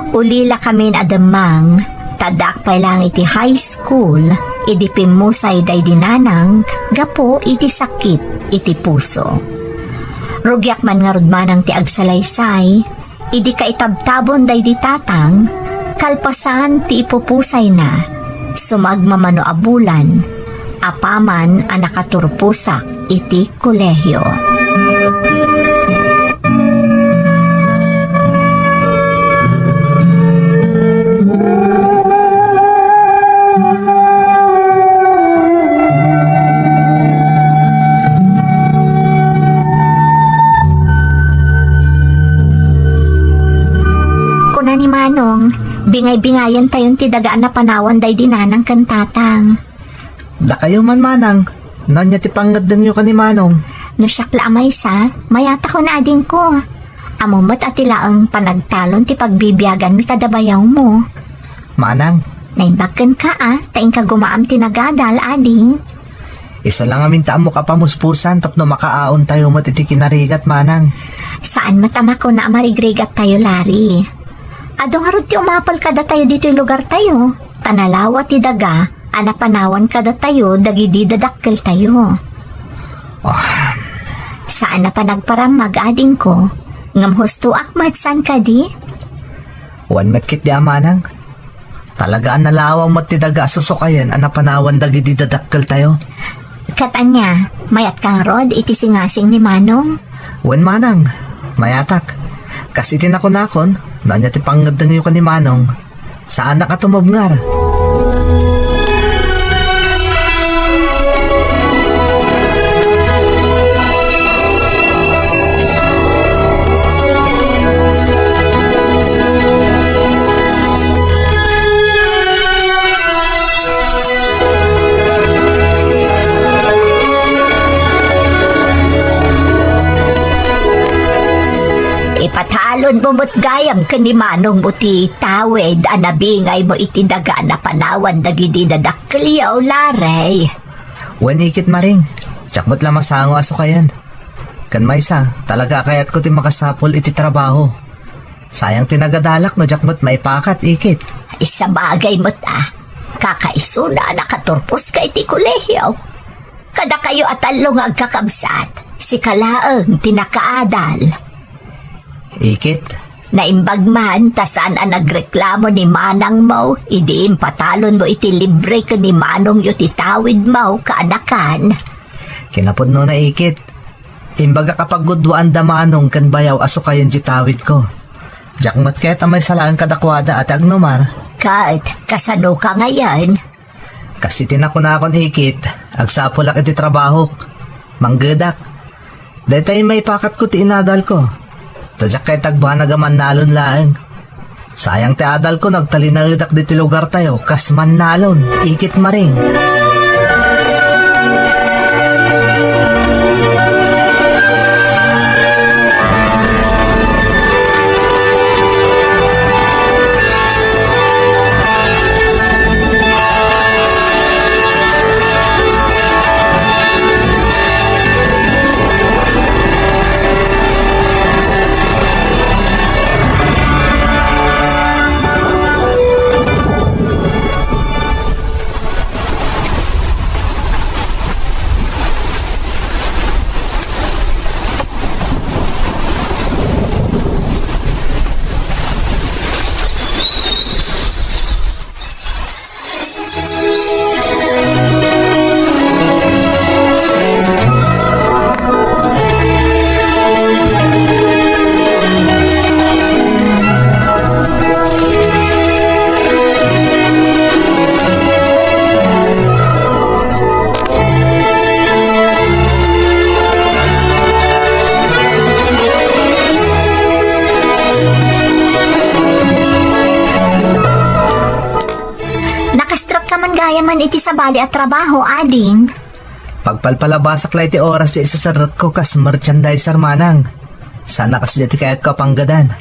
Ulilakamin a demmang, ta addaak pay laeng iti high school idi pimmusay daydi nanang gapu iti sakit iti puso. Rugiak man ngarud manang ti agsalaysay, idi kaitabtabon daydi tatang, kalpasan ti ipupusayna, sumagmamano a bulan, apaman a nakaturposak iti kolehio. Kuna ni Manong, bingay-bingayan tayon ti daga a napanawan daydi nanang ken tatang. Dakayo man manang, no ania ti pangngeddengyo ken ni Manong? No siak la a maysa, mayatakon adingko. Ammom met a ti laeng panagtalon ti pagbibiaganmi kada bayawmo. Manang. Naimbag kenka a, ta inka gumaam ti nagadal, ading. Isu la ngamin ta ammok a pamuspusan tapno makaaontayo met iti kinarigat, manang. Saan met a makuna a marigrigattayo, Larry. Adu ngarud ti umapul kadatayo ditoy lugartayo, ta nalawa ti daga a napanawan kadatayo dagidi dadakkeltayo. Ah. Saan a panagparamag, adingko, ngem hustoak met, saan kadi? Wen met ketdi a manang. Talaga a nalawa met ti daga a susukayen a napanawan dagidi dadakkeltayo. Ket ania, mayatka ngarud iti singasing ni Manong? Wen manang, mayatak. Kas iti nakunakon, no ania ti pangngeddengyo ken ni Manong, saanak a tumubngar. Ipatalonmo met gayam ken ni Manongmo ti tawid a nabingaymo iti daga a napanawan dagidi dadakkelyo, Larry. Wen ikit, Maring, diak met la masango a sukayen. Ken maysa, talaga a kayatko ti makasapul iti trabaho. Sayang ti nagadalak no diak met maipakat, ikit. Ay, sabagay met a, kakaisuna a nakaturposka iti kolehio. Kadakayo a tallo nga agkakabsat, sika laeng ti nakaadal. Ikit, Naimbag man ta saan a nagreklamo ni manangmo idi impatalonmo iti libre ken ni manongyo ti tawidmo, kaanakan. Kinapudno na, Ikit. Imbagak a paggudwaan da manong ken bayaw a sukayen ti tawidko. Diak met ket a maysa laeng kadakuada a ti agnumar. Ket kasano ka ngayen? Kas iti nakunakon, Ikit, agsapulak iti trabahok. Manggedak. Daytay maipakatko ti inadalko. Ta diak kayat agbanag a mannalon laeng. Sayang ti adalko no agtalinaedak ditoy lugartayo kas mannalon, Ikit Maring. Nakastrek ka man gayam iti sabali a trabaho, ading. Pagpalpalabasak la iti oras ti isaserrekko kas merchandiser, manang. Saan a kasdiay ti kayatko a panggedan.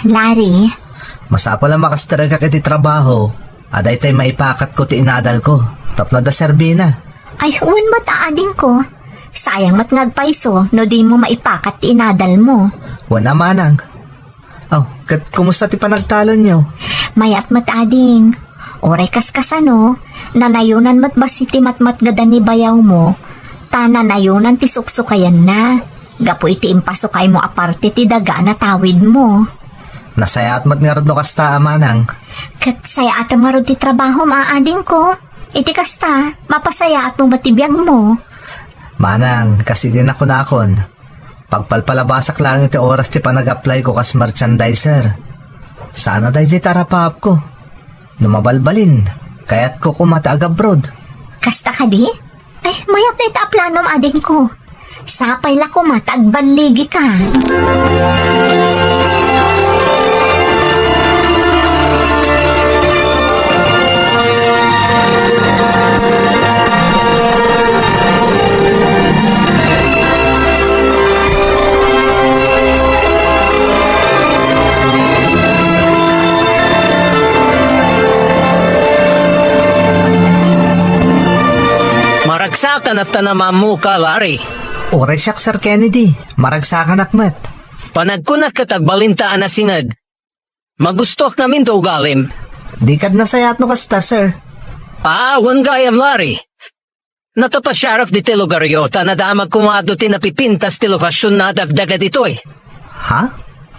Larry. Masapul a makastrekak iti trabaho a daytay maipakatko ti inadalko tapno adda serbina. Ay, wen met a, adingko. Sayang met nga agpayso no dimo maipakat ti inadalmo. Wen a, manang. Aw, ket kumusta ti panagtalonyo? Mayat met, ading. Uray kaskasano, nanayonan met bassit ti matmatngedan ni bayawmo, ta nanayonan ti suksukayanna, gapu iti impasukaymo a parte ti daga a natawidmo. Nasayaat met ngarud no kasta, manang. Ket sayaatem ngarud ti trabahom, adingko. Iti kasta, mapasayaatmo met ti biagmo. Manang, kas iti nakunakon, pagpalpalabasak laeng iti oras ti panag-applyko kas merchandiser. Saan a daydiay ti arapaapko. No mabalbalin, kayatko koma ti agabroad. Kasta kadi? Ay, mayat dayta a planom, adingko. Sapay la koma ta agballigika. Maragsakanak ta namammuka, Larry. Uray siak, Sir Kennedy. Maragsakanak met. Panagkunak ket agbalinta a nasinged. Magustoak ngamin ti ugalim. Dika nasayaat no kasta, sir. Ah, wen gayam, Larry. Natapasiarak ditoy lugaryo, ta nadamag koma adu ti napipintas ti lokasionna a dagdaga ditoy. Ha?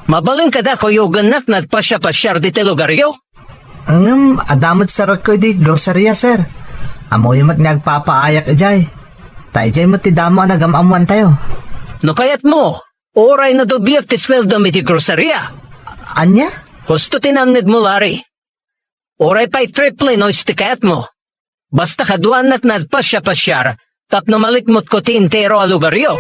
Mabalin kada kuyogennak nagpasiapasiar ditoy lugaryo? Ngem, adda met serrekko idi groceria, sir. Ammoyo met nga agpapaayak idiay. Ta idiay met ti damo a nagam-ammoantayo. No kayatmo, uray no dubliek ti sueldom iti groceria. Ania? Husto ti nangngegmo, Larry. Uray pay triple no isu ti kayatmo. Basta kaduanak nagpasiapasiar tapno malikmutko ti entero a lugaryo.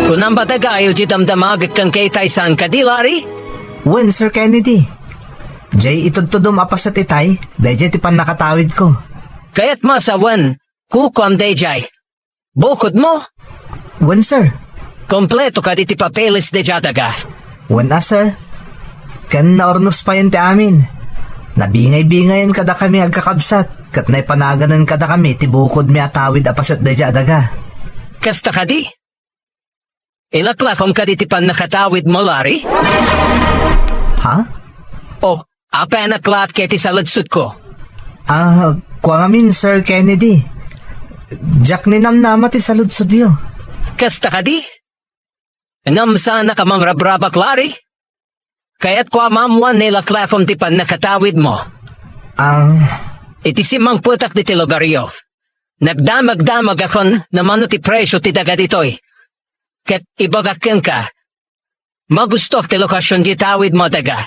Kunam ba dagayo ti damdamagek ken kaytay, saan kadi, Larry? Wen, Sir Kennedy. Jay itudtudom a paset itay, dayjay ti pannakatawidko. Kayat masawen, kukuam dayjay. Bukodmo? Wen, sir. Kompleto kadi ti papeles dayjay a daga? Wen a, sir. Ken naurnos payen ti amin. Nabingay-bingayen kadakami agkakabsat, ket naipanaganen kadakami ti bukodmi a tawid a paset daydiay a daga. Kasta kadi? Ilaklakom kadi ti pannakatawidmo, Larry? Ha? O, apay a naklaat kay ti saludsodko? Ah, kua ngamin, Sir Kennedy. Diak ninamnama ti saludsodyo. Kasta kadi? Ngem saannak a mangrabrabak, Larry? Kayatko a maammoan no ilaklakom ti pannakatawidmo. Ah. Iti simmangpetak ditoy lugaryo, nagdamagdamagakon no mano ti presio ti daga ditoy. Ket ibagak kenka, magustoak ti lokasion ti tawidmo a daga.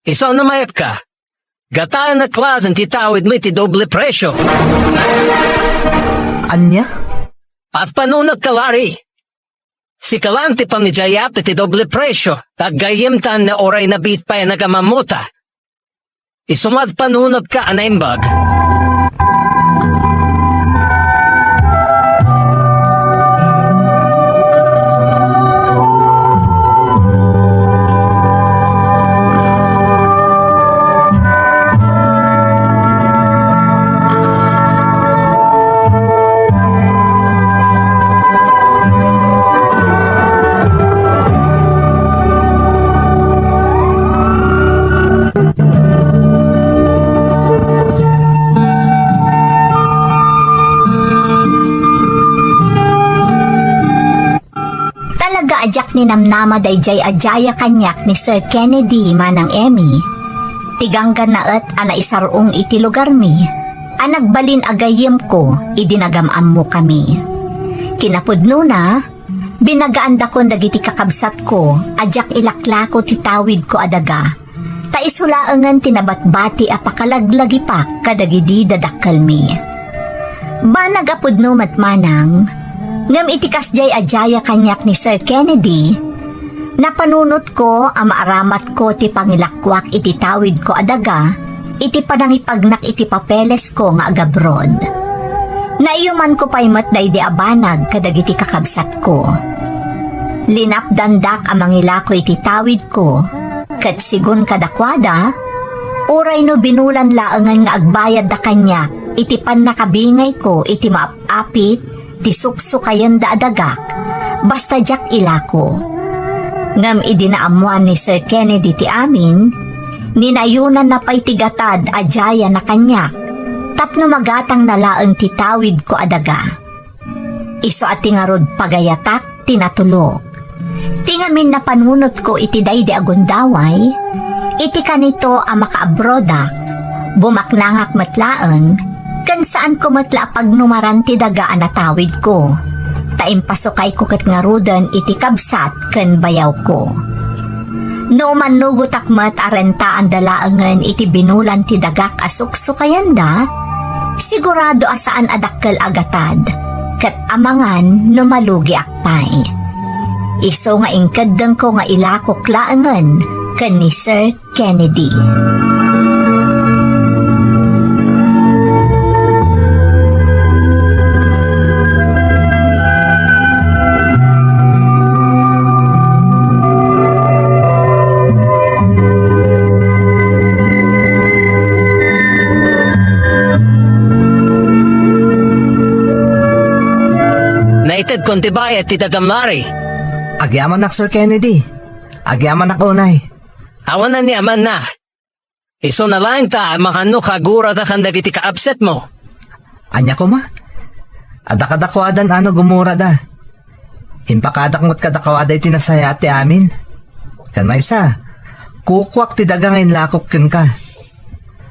Isu no mayepka, gataenak laeng ti tawidmo iti doble presio. Ania? Agpanunot ka, Larry. Sika laeng ti pangidiayap iti doble presio, ta aggayyemtan no uray nabiit pay a nagamammota. Isu nga agpanunot ka a naimbag. Talaga a diak ninamnama daydiay a diaya kaniak ni Sir Kennedy, Manang Emmy. Ti ganggannaet a naisar-ong iti lugarmi a nagbalin a gayyemko idi nagam-ammokami. Kinapudnona, binagaandakon dagiti kakabsatko a diak ilaklako ti tawidko a daga, ta isu laengen ti nabatbati a pakalaglagipak kadagidi dadakkelmi. Banag a pudno met manang, ngem iti kasdiay a diaya kaniak ni Sir Kennedy, napanunotko a maaramatko ti pangilakoak iti tawidko a daga iti panangipagnak iti papelesko nga agabroad. Naiyumanko pay met daydi a banag kadagiti kakabsatko. Linapdandak a mangilako iti tawidko, ket sigun kadakuada, uray no binulan laengen nga agbayadda kaniak iti pannakabingayko iti maap-apit ti suksukayenda a dagak, basta diak ilako. Ngem idi naammoan ni Sir Kennedy ti amin, ninayonanna pay ti gatad a diayana kaniak tapno magatangna laeng ti tawidko a daga. Isu a ti ngarud pagayatak ti natulok. Ti ngamin napanunotko iti daydi a gundaway, iti kanito a makaabroadak, bumaknangak met laeng, ken saanko met la a pagnumaran ti daga a natawidko, ta impasukayko ket ngaruden iti kabsat ken bayawko. No mannugotak met a rentaanda laengen iti binulan ti dagak a suksukayanda, sigurado a saan a dakkel a gatad, ket amangan no malugiak pay. Isu nga inkeddengko nga ilakok laengen ken ni Sir Kennedy. Naitedkon ti bayad ti dagam, Larry. Agyamanak, Sir Kennedy. Agyamanak unay. Awan aniamanna. Isuna laeng ta, makanno ka aguradakan dagiti kaabsetmo. Ania koma? Adda kadakuada no gumurada. Impakadak met kadakuada iti nasayaat ti amin. Ken maysa, kukuak ti daga nga inlakok kenka.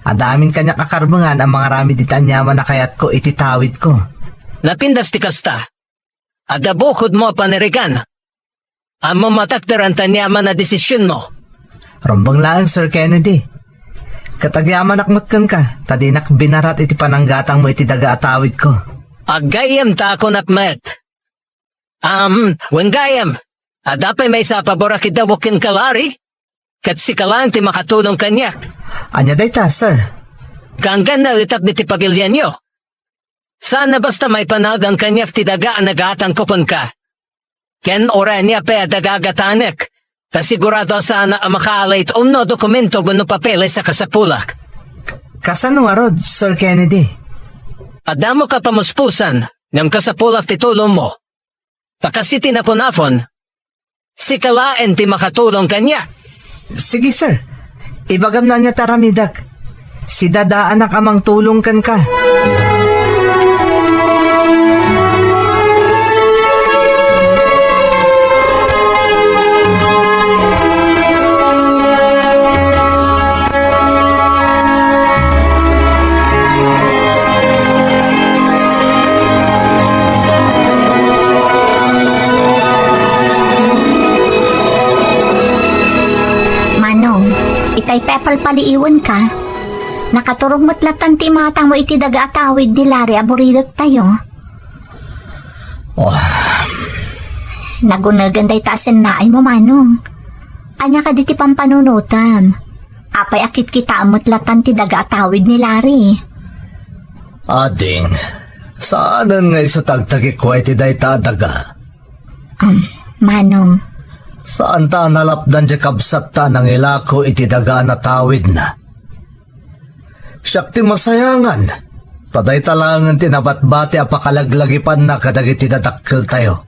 Adda amin kaniak a karbengan a mangaramid iti aniaman a kayatko iti tawidko. Napintas ti kasta. Adda bukodmo a panirigan. Ammom a takderan ti aniaman a desisionmo. Rumbeng laeng, Sir Kennedy. Ket agyamanak met kenka, ta dinak binarat iti pananggatangmo iti daga a tawidko. Aggayyem ta akunak met. Am, wen gayyem. Adda pay maysa a paborak idawok kenka, Larry? Ket sika laeng ti makatulong kaniak. Ania dayta, sir? Ganggannaetak ditoy pagilianyo. Saan a basta maipanagan kaniak ti daga a nagatangko kenka. Ken uray ania pay a daga a gatanek, ta sigurado a saan a makaalay iti umno a dokumento wenno papeles a kasapulak. Kasano ngarud, Sir Kennedy? Adda met ka pamuspusan, ngem kasapulak ti tulongmo. Ta kas iti napunapon, sika laeng ti makatulong kaniak. Sige, sir. Ibagam no ania ti aramidek. Sidadaanak a mangtulong kenka. Manong, itay pepalpaliiwenka. Nakaturog met latan ti imatangmo iti daga a tawid ni Larry a buridektayo. Oh. Nagunegen dayta a sennaaymo, Manong. Ania kadi ti pampanunotem? Apay a kitkitaem met latan ti daga a tawid ni Larry? Ading, saanen nga isu ti agtagikua iti dayta a daga. Um, Manong. Saan ta a nalapdan ti kabsatta a nangilako iti daga a natawidna. Siak ti masayangan, ta dayta laengen ti nabatbati a pakalaglagipanna kadagiti dadakkeltayo.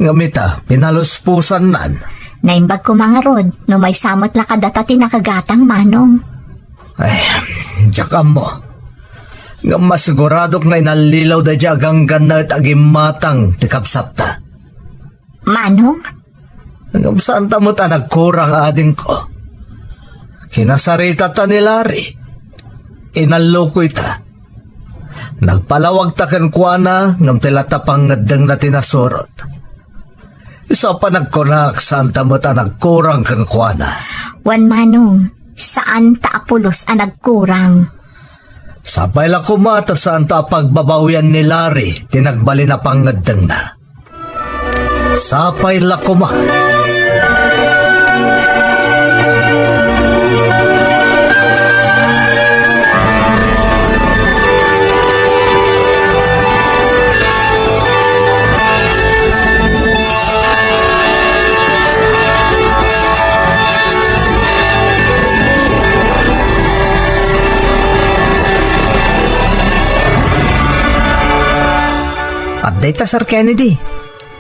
Ngem ita, pinaluspusannan. Naimbag koma ngarud, no maysa met la kadata ti nakagatang, Manong. Ay, diak ammo. Ngem masiguradok nga inallilaw daydiay a gangganna et agimmatang ti kabsatta. Manong? Ngem saanta met a nagkurang, adingko. Kinasarita ta ni Larry. Inalloko ita. Nagpalawag ta kenkuana, ngem ti latta pangngeddengna ti nasurot. Isu a panagkunak, saanta met a nagkurang kenkuana. Wen, Manong, saanta a pulos a nagkurang. Sapay la koma ta saanta a pagbabawian ni Larry ti nagbalin a pangngeddengna. Sapay la koma. Adda ita, Sir Kennedy.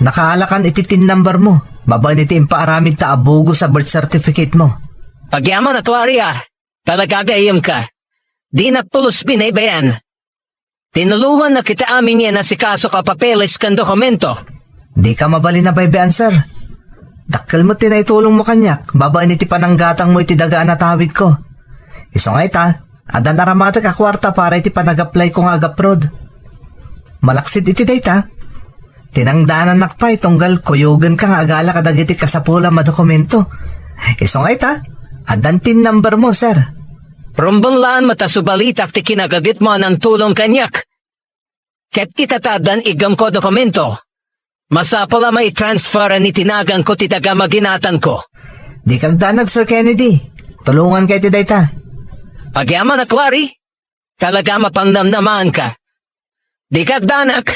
Nakaalakan iti TIN number mo, babaen iti impaaramid ta a bogus a birth certificate mo. Agyaman a Clary a, talaga gayyemka. Dinak pulos binaybay-an. Tinulongannak iti amin nga inasikaso a papeles ken dokumento. Dika mabalin a baybay-an, sir. Dakkel met ti naitulongmo kaniak babaen iti pananggatangmo iti daga a natawidko. Isu nga ita, addan aramatek a kuarta para iti panag-applyko nga ag-abroad. Malaksid iti dayta, tinangdaanannak pay tunggal kuyogenka nga agala kadagiti kasapulam a dokumento. Isu nga ita, addan TIN number mo, sir. Rumbeng laeng met a subalitak ti kinagagitmo a nangtulong kaniak. Ket ita ta addan iggamko a dokumento, masapul a maitransferen iti naganko ti daga a maginatangko. Dika agdanag, Sir Kennedy. Tulonganka iti dayta. Agyaman a Clary, talaga a mapannamnamaanka. Dika agdanag,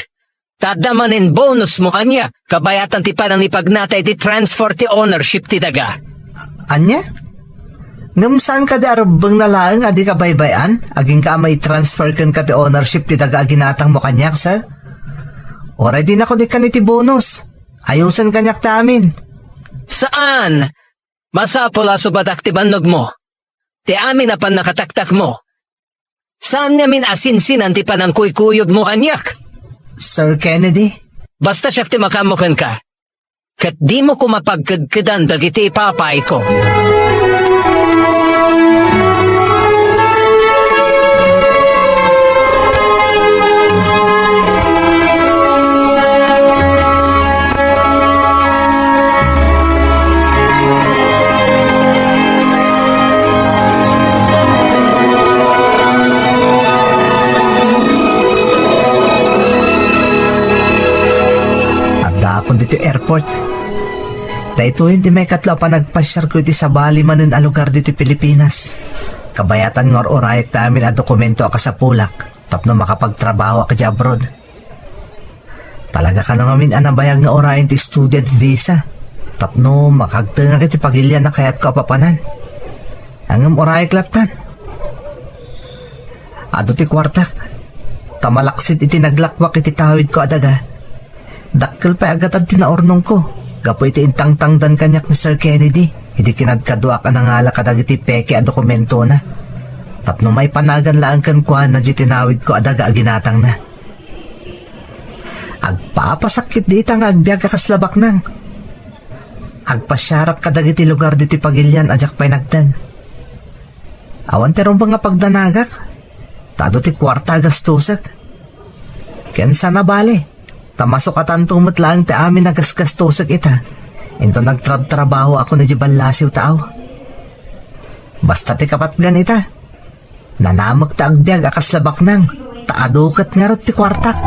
ta adda manen bonusmo kaniak, kabayatan ti panangipagnata iti transfer ti ownership ti daga. Ania? Ngem saan kadi a rumbengna laeng a dika baybay-an, agingga a maitransfer kenka ti ownership ti daga a ginatangmo kaniak, sir? Uray dinakon ikkan iti bonus. Ayusen kaniak ti amin. Saan? Masapul a subadak ti bannogmo. Ti amin a pannakataktakmo. Saan ngamin a sinsinan ti panangkuykuyogmo kaniak? Sir Kennedy? Basta siak ti makaammo kenka. Ket dimo koma pagkedkedan dagiti ipapaayko. Addaakon ditoy airport. Daytoyen ti maikatlo a panagpasiarko iti sabali manen a lugar ditoy Pilipinas. Kabayatan nga ur-urayek ti amin a dokumento a kasapulak tapno makapagtrabahoak idiay abroad. Talaga kano ngamin a nabayag nga urayen ti student visa tapno makagtengak iti pagilian a kayatko a papanan. Ngem urayek lattan. Adu ti kuartak. Ta malaksid iti naglakuak iti tawidko a daga, dakkel pay a gatad ti naurnongko gapu iti intangtangdan kaniak ni Sir Kennedy idi kinadkaduak a nangala kadagiti peke a dokumentona tapno maipanagan laeng kenkuana diay tinawidko a daga a ginatangna. Agpapasakkit dita nga agbiag a kasla baknang. Agpasiarak kadagiti lugar ditoy pagilian a diak pay nagted. Awan ti rumbeng a pagdanagak, ta adu ti kuarta a gastosek. Ken saan a bale, ta masukatanto met laeng ti amin a gasgastosek ita, inton nagtrabtrabahoakon idiay ballasiw taaw. Basta ti kapatgan ita, nanamek ti agbiag a kasla baknang, ta adu ket ngarud ti kuartak.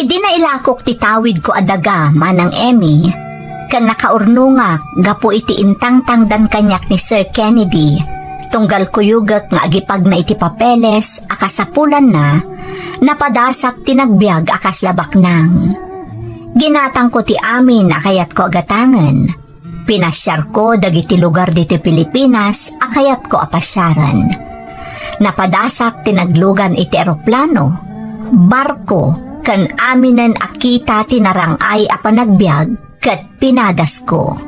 Idi nailakok ti tawidko a daga, Manang Emmy, ken nakaurnongak gapu iti intangtangdan kaniak ni Sir Kennedy, tunggal kuyogek nga agipagna iti papeles a kasapulanna, napadasak ti nagbiag a kasla baknang. Ginatangko ti amin a kayatko a gatangen. Pinasiarko dagiti lugar ditoy Pilipinas a kayatko a pasiaren. Napadasak ti naglugan iti eroplano, barko, ken aminen a kita ti narang-ay a panagbiag ket pinadasko.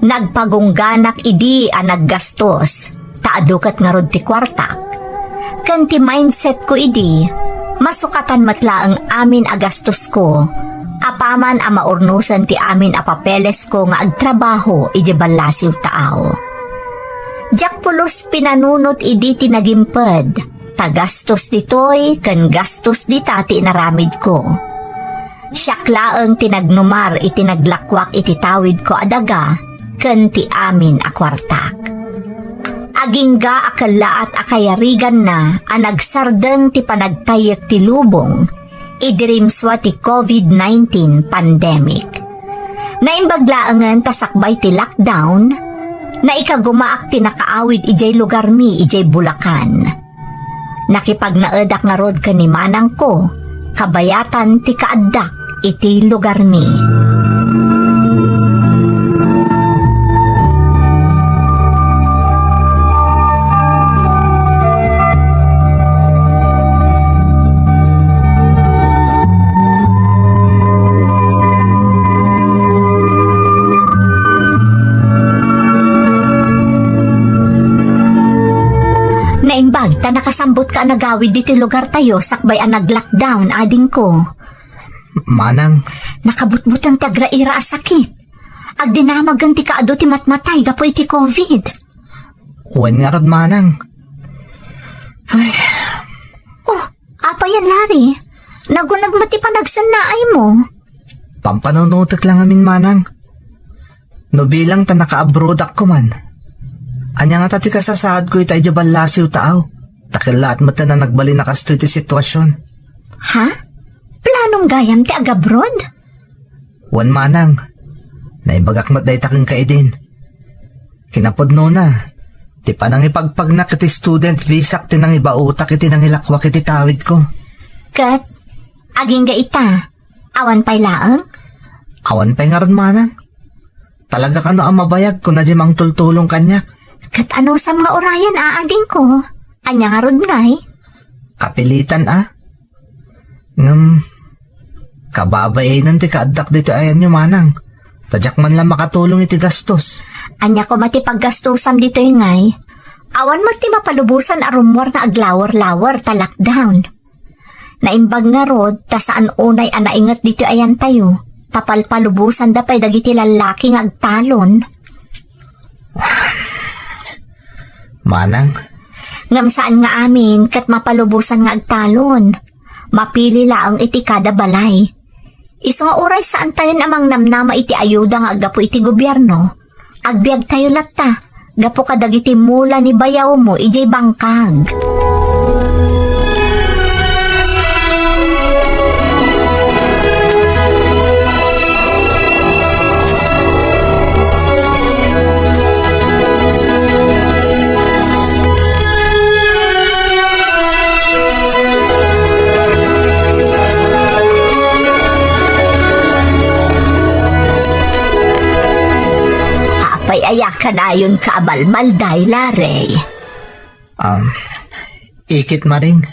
Nagpagungganak idi a naggastos, ta adu ket ngarud ti kuartak. Ken ti mindsetko idi, masukatan met laeng amin a gastosko, apaman a maurnosen ti amin a papelesko nga agtrabaho idiay ballasiw taaw. Diak pulos pinanunot idi ti nagimped, ta gastos ditoy ken gastos dita ti inaramidko. Siak laeng ti nagnumar iti naglakuak iti tawidko a daga ken ti amin a kuartak. Agingga a kellaat a kayariganna a nagsardeng ti panagtayyek ti lubong idi rimsua ti covid nineteen pandemic. Naimbag laengen ta sakbay ti lockdown, naikagumaak ti nakaawid idiay lugarmi idiay Bulacan. Nakipagnaedak ngarud ken ni manangko, kabayatan ti kaaddak iti lugarmi. Naimbag ta nakasambutka a nagawid ditoy lugartayo sakbay a nag-lockdown, adingko. Manang. Nakabutbuteng ti agraira a sakit. Agdinamagen ti kaadu ti matmatay gapu iti covid. Wen ngarud, manang. Ay. Oh, apay a, Larry? Nagunag met ti panagsennaaymo. Pampanunotek la ngamin, manang. No bilang ta naka-abroadak koman, ania ngata ti kasasaadko ita idiay ballasiw taaw? Ta kellaat met a nagbalin a kastoy ti situasion. Ha? Planom gayam ti agabroad? Wen, manang, naibagak met dayta kenka idin. Kinapudnona, ti panangipagpagnak iti student visak ti nangibaotak iti nangilakuak iti tawidko. Ket, agingga ita, awan pay laeng? Awan pay ngarud, manang. Talaga kano a mabayag kuna di mangtultulong kaniak. Ket anusam nga urayen, adingko? Ania ngarud ngay? Kapilitan a. Ngem, kababainen ti kaaddak ditoy ayanyo, manang. Ta diak man la makatulong iti gastos. Ania koma ti paggastosam ditoy ngay? Awan met ti mapalubosan a rummuar nga aglawer-lawer ta lockdown. Naimbag ngarud ta saan unay a nainget ditoy ayantayo, ta palpalubosanda pay dagiti lallaki nga agtalon. Manang. Ngem saan nga amin ket mapalubosan nga agtalon. Mapili laeng iti kada balay. Isu nga uray saantayon a mangnamnama iti ayuda nga aggapu iti gobierno, Agbiagtayo latta, gapu kadagiti mula ni bayawmo idiay bangkag. Apay aya kadayonka a balbalday, Larry? Um, ikit, Maring.